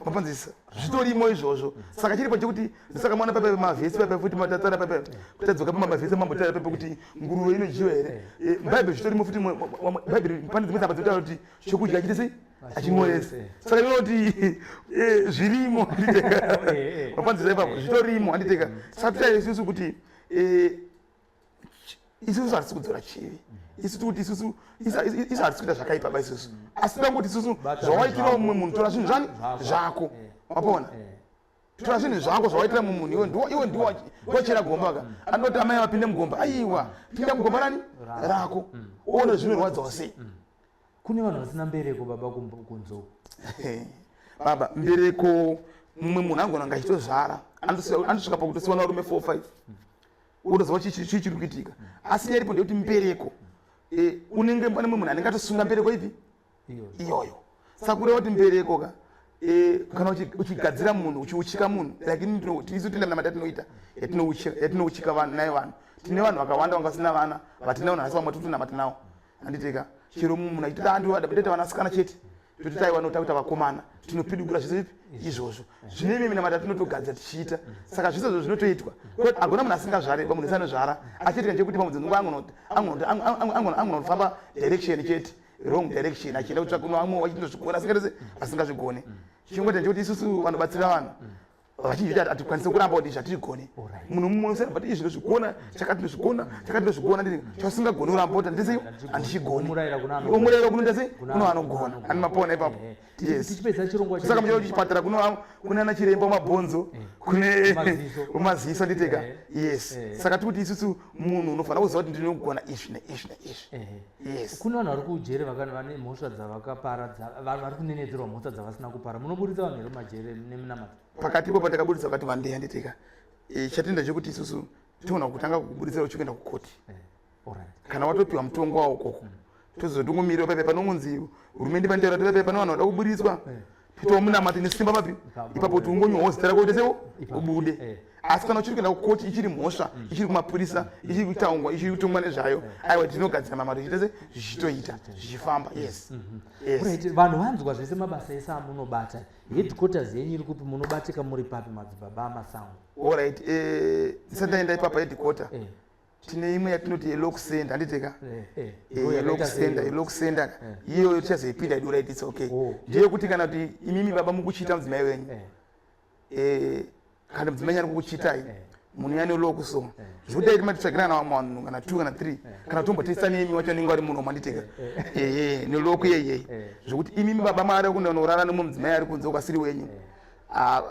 mapanzisa, zvitorimo izvozvo. Saka chiripo chekuti saka mwana paipa mavhesi paipa futi matatsara paipa kutadzoka pama mavhesi mambotaura paipa kuti nguruve inodyiwa here. Bhaibheri zvitorimo futi. Bhaibheri pane dzimwe tsamba dzinotaura kuti chokudya chite sei? Achimorese. Saka ndinoona kuti zvirimo, handiteka? Mapanzisa ipapo zvitorimo, handiteka? Saka totaura isusu kuti isusu hatisi kudzora chivi. Isu tikuti isusu isu hatisi kuita zvakaipa ba isusu, asi toda kuti isusu Bata zvawaitira zvako. Mumwe munhu, tora zvinhu zvani? Zvako. Zvako. Wapona? Tora zvinhu zvako zvawaitira mumwe munhu. Iwe ndiwo ndiwochera gomba ka. Anoti amai vapinde mugomba, aiwa, pinda mugomba rani? Rako, uone zvinorwadzawo sei. Kune vanhu vasina mbereko baba kunze uku. Baba, mbereko, mumwe munhu angona kunge achitozvara, anotosvika pakutosiwa narume 4 5, wotoziva chii chiri kuitika. Asi nyaya iripo ndeyekuti mbereko, unenge pane mumwe munhu anenge atosunga mbereko ipi? Iyoyo. Iyoyo. Saka kureva kuti mbereko ka, kana uchigadzira munhu, uchiuchika munhu, like ini isu tine minamata yatinoita yatinouchika vanhu naye. Vanhu, tine vanhu vakawanda vanga vasina vana vatina vanhu, asi vamwe totonamata nawo, handitika? Chero mumwe munhu achitoti andoita vanasikana chete, toti taiwa notakuita vakomana, tinopidugura zvese zvipi izvozvo. Zvine imwe minamata tinotogadzira tichiita. Saka zvese izvo zvinotoitwa. Kwete hakuna munhu asingazvare. Munhu wese anozvara, achiitika chekuti pamwe dzinguva angonofamba direction chete, wrong direction, achienda kutsvaka kuno vamwe vachindozvigona, asingatese asingazvigone. Chingoita ndechekuti isusu vanobatsira vanhu vazhinji kuti hatikwanisi kuramba kuti zvatirigone. Munhu mumwe usana, but izvi ndozvigona, chakati ndozvigona, chakati ndozvigona, ndini chausingagoni uramba kuti handisi handichigoni. Omurayira kuna anogona. Omurayira kunoita sei? Kuno anogona, ani mapona ipapo. Yes. Tichipedza chirongwa Saka muchida kuti chipatara kuno kune ana chiremba wamabhonzo, kune Maziso. wemaziso, nditeka? Yes. Saka tikuti isusu munhu unofanira kuziva kuti ndinogona izvi neizvi neizvi. Yes. Kune vanhu vari kujere vane mhosva dzavakapara, vari kunenedzerwa mhosva dzavasina kupara. Munoburitsa vanhu here mumajere nemunamato? Pakati ipo patakaburitsa vakati vandei, handitika? Chatenda chekuti isusu tiona kutanga kuburitsa uchikuenda kukoti. Kana watopiwa mutongo wawo ukoko, tozotongomirira paipai panongonzi hurumende panitaura kuti paipai pane vanhu vada kuburitswa, toitawo munamato nesimba papi? Ipapo. Ipapo, kuti ungonyorwawo zita rako, uite sewo Ipapo. ubude. Asi kana uchiri kuenda kukoti, ichiri mhosva, ichiri kumapurisa, ichiri kutaungwa, ichiri kutongwa nezvayo, aiwa, tinogadzira mamato ichiite se zvichitoita zvichifamba. Yes. Alright, vanhu vanzwa zvese mabasa ese amunobata. Headquarters yenyu iri kupi? Munobatika muri papi, madzibaba amasango? Alright, ndisati ndaenda ipapa, headquarter, tine imwe yatinoti yelock center, handiteka? Yelock center, yelock center iyoyo tichazoipinda idu. Right, it's okay. Ndeyekuti kana kuti imimi baba mukuchita mudzimai wenyu, kana mudzimai ari kukuchitai, munhu yane lock. So zvekuti dai timatitsvagira kana vamwe vanhu kana two kana three, kana tombotesta nemi wacho anenge ari muno, manditeka? Ehe, nelock yeyei, zvekuti imimi baba maari kundonorara nemumwe mudzimai ari kunze kwasiri wenyu, ah,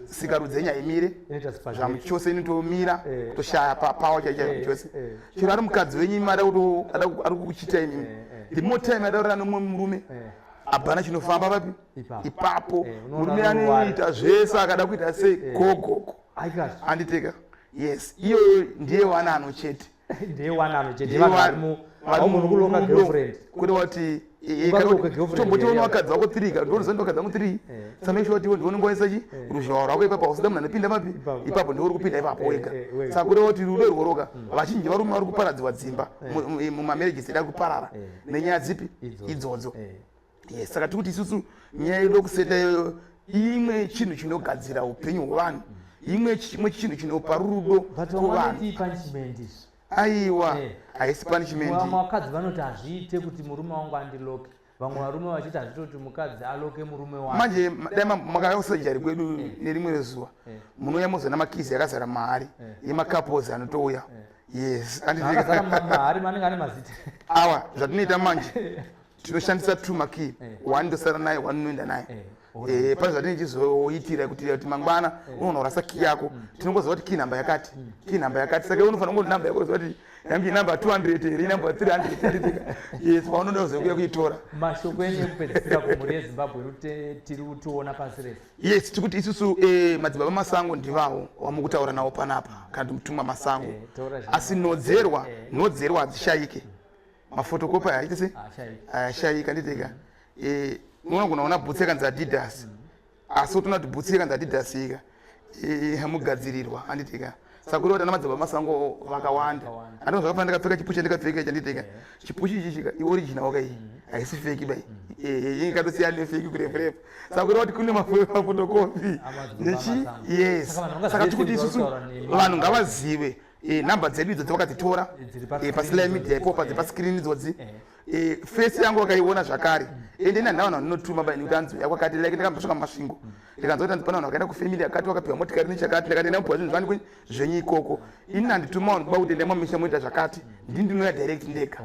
sikarudzi yenyu haimire. Inoita spaghetti. Zvamuchose inotomira, kutoshaya pawa chaicho chose. Chero ari mukadzi wenyu imi ari kukuchita imimi, the more time adaurira nomumwe murume, hapana chinofamba papi? Ipapo. Ipapo. Unoona Murume anorwara. anoita zvese akada kuita sei, gogoko. Aikazvo. Anditeka? Yes, iyoyo ndiye wanano chete. Ndewanano chete, vanhu vari mu haugoni kuloka girlfriend. Kureva kuti Ungaloka girlfriend tomboti here? une vakadzi vako three ka, ndinoziva ndi vakadzi vangu three. Saka make sure kuti iwe ndiwe unenge waisa chi ruzhowa rwako ipapo, hausida munhu anopinda papi? Ipapo. Ipapo ndiwe uri kupinda ipapo wega. Wega. Saka kureva kuti rudo irworoka, vazhinji varume vari kuparadziwa dzimba mumamarriages edu ari kuparara nenyaya dzipi? Idzodzo. Idzodzo. Yes, saka tikuti isusu nyaya yedu kuseta iyoyo imwe chinhu chinogadzira upenyu hwevanhu. Imwe chimwe chinhu chinopa rudo kuvanhu. Aiwa, eh. haisi punishment. Vamwe vakadzi vanoti hazviite kuti murume wangu andiloke. Vamwe varume vachiti hazviite kuti mukadzi aloke murume wake. Manje dai makauya kusejari kwedu eh. nerimwe rezuva eh. munouya mozoona makizi yakazara mahari yemacouples anotouya. Yes, andimahari manenge ane mazita. Awa zvatinoita manje tinoshandisa two makey, one ndosara naye, one unoenda naye. Eh, pane zvatinenge tichizoitira kuti kuti mangwana eh. unoona kurasa key yako mm. tinongoziva kuti key number yakati mm. key number yakati saka unofanira kungoti number yako uziva kuti yangu inumber 200 here inumber 300 yes paunoda kuzokuya kuitora mashoko enyu ekupedzisira kumhuri yezimbabwe tiri kutiona pasi rese yes tikuti isusu eh, madzibaba masango ndivawo wamukutaura nawo panapa kana kuti mutumwa masango eh, asi nhodzerwa nhodzerwa hadzishayike mafotokopi aya aite se ayashaika nditeka eh, unogona kuona bhutsi yakanzi adidas asi utoona kuti bhutsi yakanzi adidas ika eh, mugadzirirwa anditeka saka kureva kuti ana madzibaba masango vakawanda andino zvakafana ndakapfeka chipuchi chandikapfeka ichi anditeka chipuchi ichi chika ioriginal waka iyi haisi feki bai eh, ikatosiyana nefeki kurefurefu saka kureva kuti kune mafotokopi nechi yes saka tikuti isusu vanhu ngavazive e, number dzedu idzo dzavakadzitora e, pasly media ipopa dzepascreen idzodzi e, face yangu vakaiona zvakare mm. ende ini handina vanhu vandinotuma bai nekuti anzi yakwakati like ndakambosvika mumasvingo mm. ndikanzwa kuti anzi pane vanhu vakaenda kufamily yakati vakapiwa motikari nechakati ndakati enda mupiwa zvinhu zvani zvenyu ikoko ini handituma vanhu kuba kuti endai mamisha moita zvakati mm. ndini ndinouya direct ndega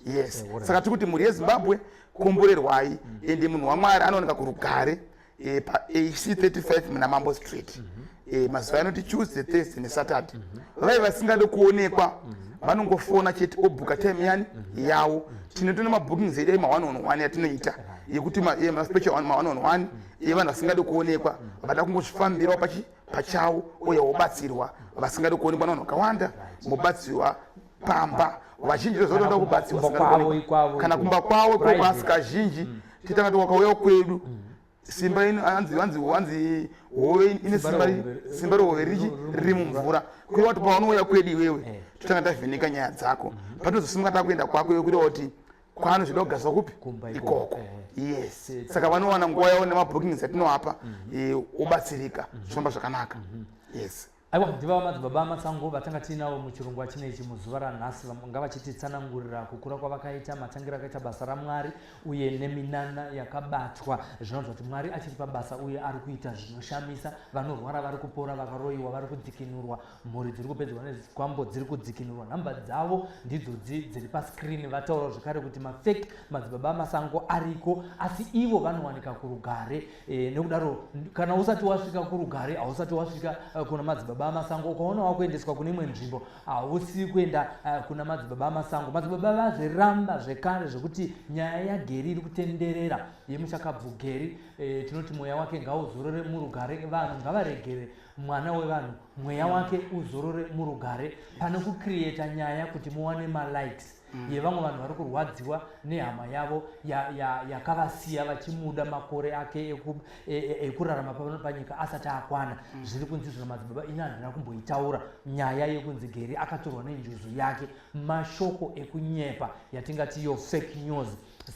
yes saka tiri kuti mhuri yezimbabwe komborerwai ende munhu wamwari anooneka kurugare e, paac 35 muna mambo street mm -hmm. e, mazuva anoti tuesday thursday nesaturday mm -hmm. vai vasingade kuonekwa mm -hmm. vanongofona chete obhuka time yani mm -hmm. yawo mm -hmm. tinotona mabookings edu ma one on one yatinoita yekuti maspecial ma one on one yevanhu vasingade kuonekwa mm -hmm. vada kungozvifambirawo pachi pachawo uye wobatsirwa vasingade kuonekwa navanhu vakawanda mobatsirwa pamba vazhinji ndozotoda kubatsirwa kana kumba kwavo ikoko asi kazhinji mm. titanga wakauya kwedu mm. simba ino hanzi hanzi hanzi hove ine simba simba rehove richi riri mumvura kureva kuti paunouya kwedu iwewe eh. totanga tavheneka nyaya dzako mhm. patozosimuka takuenda kwako iwe kureva kuti kwano zvida kugariswa kupi ikoko eh. yes saka vanowana nguva yavo nemabookings atinoapa mhm. eh, obatsirika mhm. zvofamba zvakanaka yes Aiwa, ndiva madzibaba Matsango vatanga tiinavo muchirongwa chino ichi muzuva ranhasi vanga vachititsanangurira kukura kwavakaita, matangiro akaita basa raMwari uye neminana yakabatwa. Zvinoratidza kuti Mwari achiri pabasa uye ari kuita zvinoshamisa. Vanorwara vari kupora, vakaroyiwa vari kudzikinurwa, mhuri dziri kupedzwa nezvikwambo dziri kudzikinurwa. Nhamba dzavo ndidzodzi dziri pascreen. Vataurawo zvekare kuti mafake madzibaba Masango ariko asi ivo vanowanika kurugare. E, nekudaro kana usati wasvika kurugare hausati wasvika eh, kuna madzibaba amasango ukaona wakuendeswa kune imwe nzvimbo hausi kuenda eh, kuna madzibaba amasango madzibaba vazviramba zvekare zvekuti nyaya yageri iri kutenderera yemuchakabvu geri e, tinoti mweya wake ngauzorore murugare vanhu ngavaregere mwana wevanhu mweya wake uzorore murugare pane kucreata nyaya kuti muwane malikes mm. yevamwe vanhu vari kurwadziwa nehama yavo yakavasiya ya, ya vachimuda makore ake ekurarama e, e, e panyika asati akwana mm. zviri kunzi zvino madzibaba ini handina kumboitaura nyaya yekunzi geri akatorwa nenjuzu yake mashoko ekunyepa yatingati iyo fake news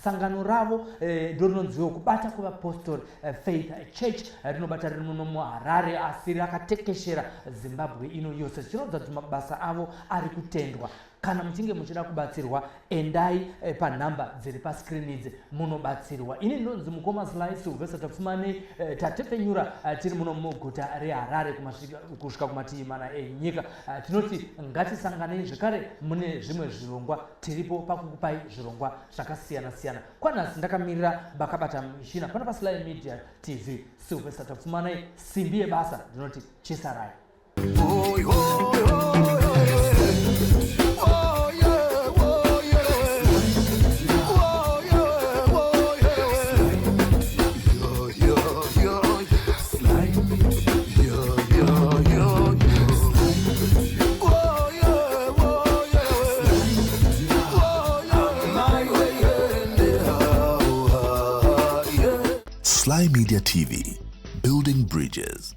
sangano ravo eh, ndorinonziwo kubata kwevapostori eh, faith church eh, rinobata riri muno muharare asi rakatekeshera zimbabwe ino yose zvichiratidza kuti mabasa avo ari kutendwa Kana muchinge muchida kubatsirwa endai eh, panhamba dziri pascreen idzi munobatsirwa. Ini ndinonzi mukoma Sly Sylvester Tapfumanei eh, tatepfenyura eh, tiri muno muguta reHarare kusvika kumativi mana enyika. Eh, tinoti ngatisanganei zvekare mune zvimwe zvirongwa, tiripo pakukupai zvirongwa zvakasiyana siyana. Kwanhasi ndakamirira bakabata mishina pano paSly Media TV. Sylvester Tapfumanei, simbi yebasa ndinoti chisarai. Sly Media TV, building bridges.